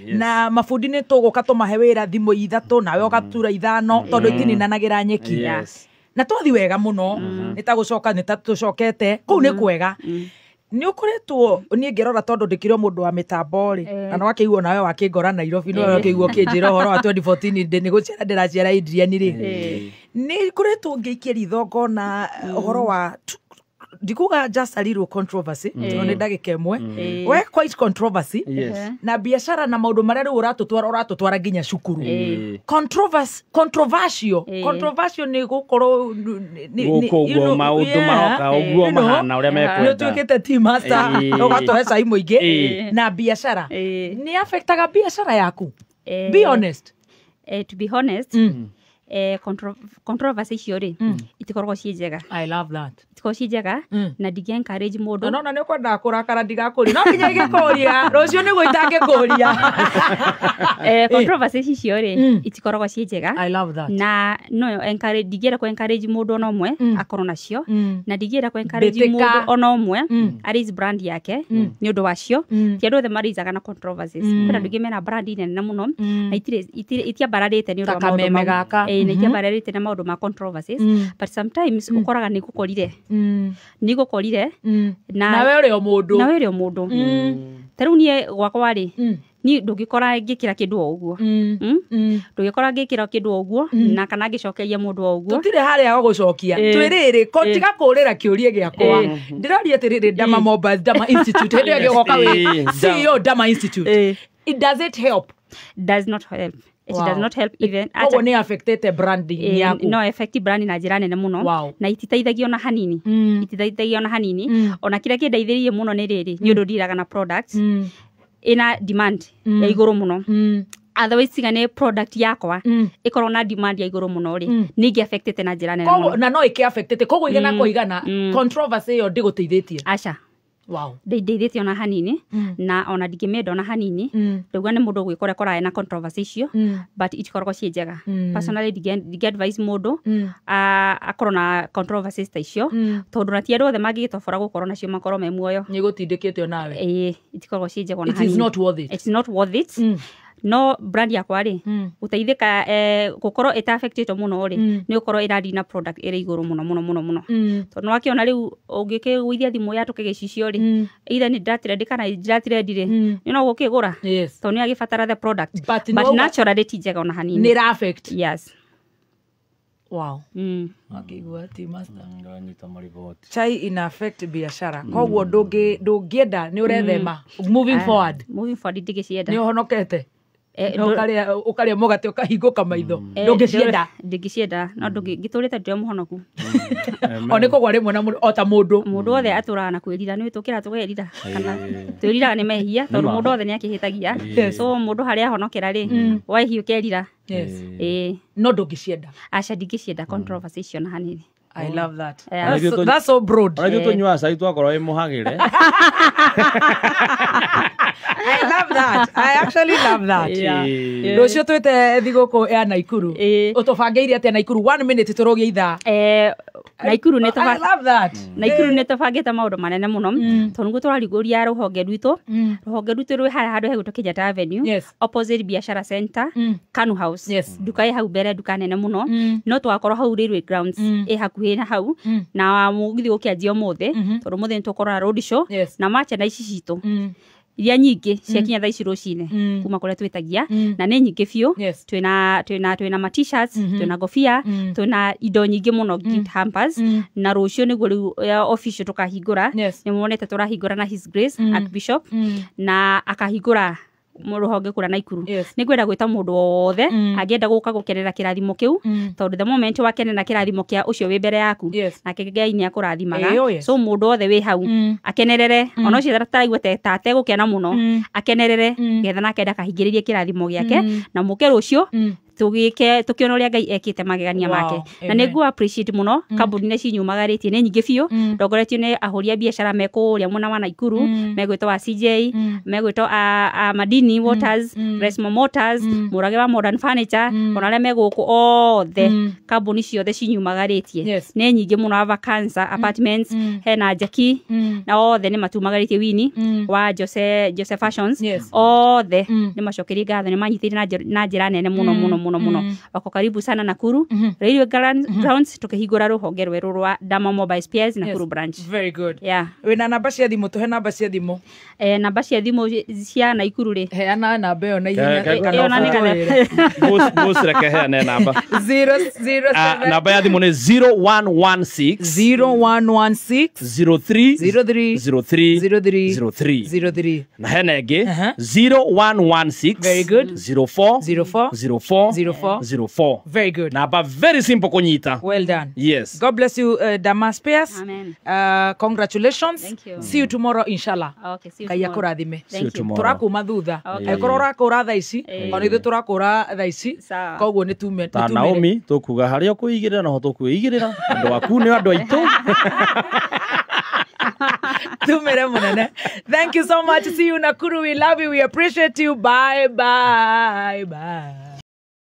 Na mabundi nĩ tũgũka tũmahe wĩra thimũ 3 nawe ũgatura 5 tondũ itininanagĩra nyeki. Na twathi wega mũno, nĩ ta gũcoka nĩ ta tũcokete kũu nĩ kwega. Nĩ ũkoretwo niĩ ngĩrora tondũ ndĩkĩrĩ o mũndũ wa mĩtambo rĩ, na no wakĩigua nawe wakĩngora Nairobi, no wakĩigua ũkĩnjĩra ũhoro wa 2014 nĩ gũciara ndĩraciara Adrian rĩ, nĩ ngoretwo ngĩikia ritho ngona ũhoro wa ndikuga just a little controversy, tondũ nĩ ndagĩka ĩmwe, we quite controversy na biacara na maũndũ marĩa rĩu ũratũtwara nginya cukuru. Controversial nĩ gũkorwo gũkũ maũndũ maroka ũguo mahana ũrĩa mekwenda, nĩ ũtuĩkĩte team master ũgatũhe cai mũingĩ na biacara nĩ affectaga biacara yaku. Be honest. To be honest, controversy icio rĩ itikoragwo ciĩ njega. I love that. Itikoragwo ciĩ njega na ndingĩ encourage mũndũ. No nĩ ũkwendaga kũrakara ndigakũria, no nginya ingĩkũria rũciũ nĩguo itangĩkũria. Controversy icio rĩ itikoragwo ciĩ njega. I love that. Na no encourage, ndingĩenda kũ encourage mũndũ ona ũmwe akorwo nacio, na ndingĩenda kũ encourage mũndũ ona ũmwe araise brand yake nĩ ũndũ wacio. Ti andũ othe maraisaga na controversies. Kwĩna andũ aingĩ mena brand nene mũno na itiambararĩte nĩ ũndũ wa maũndũ mau, na itiambararĩte na maũndũ ma controversies, but sometimes ũkoraga nĩ gũkorire nawe ũrĩ o mũndũ, nawe ũrĩ o mũndũ. Ta rĩu niĩ gwakwa rĩ, niĩ ndũngĩkora ngĩkĩra kĩndũ o ũguo, ndũngĩkora ngĩkĩra kĩndũ o ũguo na kana ngĩcokeria mũndũ o ũguo. Tũtirĩ harĩa gũgũcokia, twĩrĩrĩ tiga kũrĩra kĩũria gĩakwa. Ndĩroria atĩrĩrĩ, Dama Mobile, Dama Institute, hĩndĩ ĩyo ĩgĩgoka wĩ CEO Dama Institute, does it help? Does not help. It does not help even. Koguo nĩ affectete branding yaku. No affect branding na njĩra nene mũno, na ititeithagia ona hanini, ititeithagia ona hanini. Ona kĩrĩa kĩndeithĩrĩirie mũno nĩ rĩrĩ, nĩ ũndũ ndiraga na product ina demand ya igũrũ mũno. Otherwise tiga nĩ product yakwa ĩkorwo na demand ya igũrũ mũno rĩ, nĩ ingĩ affectete na njĩra nene mũno. Na no ĩkĩ affectete koguo igana kwa igana controversy ĩyo ndĩgũteithĩtie. Aca. Wow. Ndeithĩtie ona hanini, na ona ndingĩmĩenda ona hanini. Ndauga nĩ mũndũ ũgwĩkora korae na controversy icio, but itikoragwo ciĩ njega. Personally ndingĩ advise mũndũ akorwo na controversies ta icio, tondũ na ti andũ othe mangĩgĩtobora gũkorwo nacio makorwo me muoyo. Nĩ gũtindĩkĩte onawe. Ĩĩ, itikoragwo ciĩ njega ona hanini. It is not worth it. It's not worth it. No brand yakwa rĩ, gũteithĩka gũkorwo ĩta affectĩtwo mũno rĩ, nĩ gũkorwo ĩrathiĩ na product ĩrĩ igũrũ mũno mũno mũno mũno. Tondũ wakĩona rĩu ũngĩkĩgũithia thimũ yatũke gĩcicio rĩ, either nĩ ndĩratrend kana ndĩratrend rĩ, nĩ no gũkĩgũra, tondũ nĩ agĩbatara the product, but naturally ti njega ona hanini. Nĩ ĩra affect. Yes. Wow. Akĩigua ti master. Chai ina affect biashara. Koguo ndũngĩenda nĩ ũrethema moving forward. Moving forward ndingĩcienda. Nĩ ũhonokete. Ũkarĩa mũgate ũkahingũka maitho. Ndũngĩcienda. Ndingĩcienda, no ngĩtũrĩte ndĩ mũhonoku. O nĩ kũgwa rĩmwe na o ta mũndũ. Mũndũ wothe atũraga na kwĩrira, nĩ tũkĩra tũkerira kana twĩriraga nĩ mehia, tondũ mũndũ wothe nĩ akĩhĩtagia. So mũndũ harĩa ahonokera rĩ, wehia ũkerira. Yes. No ndũngĩcienda. Aca ndingĩcienda controversy icio na hanini. I love that. That's so broad. Ona ithuĩ tũnyuaga cai twakorwo wĩ mũhagĩre. I love that. I actually love that. Rũciũ twĩte thigũkũ ya Naikuru. Ũtũbangĩire atĩa Naikuru? 1 minute tũrũgie ithaa. Naikuru nĩ I love that. Naikuru nĩ tũbangĩte maũndũ manene mũno, tondũ nĩguo tũrarugũria rũhonge rwitũ. Rũhonge rwitũ rwĩ harĩa handũ hegwĩtwo Kenyatta Avenue, opposite Biashara Center, Kanu House. Nduka ĩ hau mbere, nduka nene mũno. No tũgakorwo hau Railway Grounds ĩ hakuhĩ na hau, na mũgithi ũkĩanjia ũmũthĩ, tondũ ũmũthĩ nĩ tũgũkorwo na road show na merchandise citũ iria nyingĩ ciakinya thaa ici rũcinĩ kuma kũrĩa twĩtagia, na nĩ nyingĩ biũ. Twĩna ma t-shirts, twĩna ngobia, twĩna indo nyingĩ mũno, gift hampers. Na rũciũ nĩguo rĩu official tũkahingũra. Nĩ muonete tũrahingũra na His Grace Archbishop, na akahingũra Rũhonge kũrĩa Naikuru. Nĩ ngwenda gwĩta mũndũ wothe angĩenda gũka gũkenera kĩrathimo kĩu, tondũ the moment wakenera kĩrathimo kĩa ũcio wĩ mbere yaku, nake Ngai nĩ akũrathimaga. So mũndũ wothe wĩ hau akenerere, ona ũcio ataraigua ta ategũkena mũno, akenerere getha nake ndakahingĩrĩrie kĩrathimo gĩake, na mũke rũciũ tugike tukiona uria Ngai ekite magegania make. Na nĩ appreciate muno kambuni nĩ cinyumagarĩtie nĩ nyingĩ biũ, ndongoretio nĩ ahũri a biacara me kũrĩa mwena wa Naikuru, megwĩtwo wa CJ, megwĩtwo a Madini Waters, Resmo Motors, Mũrage wa Modern Furniture, ona arĩa me gũkũ othe, kambuni ciothe cinyumagarĩtie nĩ nyingĩ mũno. Ava Cancer Apartments, hena Jackie, na othe nĩ matumagarĩtie Wini wa Jose Fashions, othe nĩ macokerie ngatho, nĩ manyitĩrĩire na njĩra nene mũno mũno mũno mũno. Wako karibu sana Nakuru Railway Grounds, tukihingũra rũhonge rwerũ rwa Dama Mobile Spares Nakuru branch. Very good. Yeah. Wĩna namba cia thimũ? Tũhe namba cia thimũ. Namba cia thimũ cia Nakuru rĩ, heana namba ĩyo na ihenya. Reke heane namba. 007. Namba ya thimũ nĩ 0116 0116 03 03 03 03 03 03. Na hena ĩngĩ 0116 Very good. 04 04 04 04 04. Very good. Namba very simple kunyita. Well done. Yes. God bless you, Dama Spares. Amen. Congratulations. Thank you. See you tomorrow inshallah. Okay, see you Ngai tomorrow. akũrathime. See you tomorrow. Turakuma thutha. Angĩkorwo ũrakũra thaa ici, ona ithuĩ tũrakũra thaa ici. Koguo nĩ tume. Ta Naomi tũkuga harĩa ũkũigĩrĩra noho tũkwĩigĩrĩra. Andũ aku nĩ andũ aitũ. Tumere munene. Thank you so much. See you Nakuru. We love you. We appreciate you. Bye bye bye.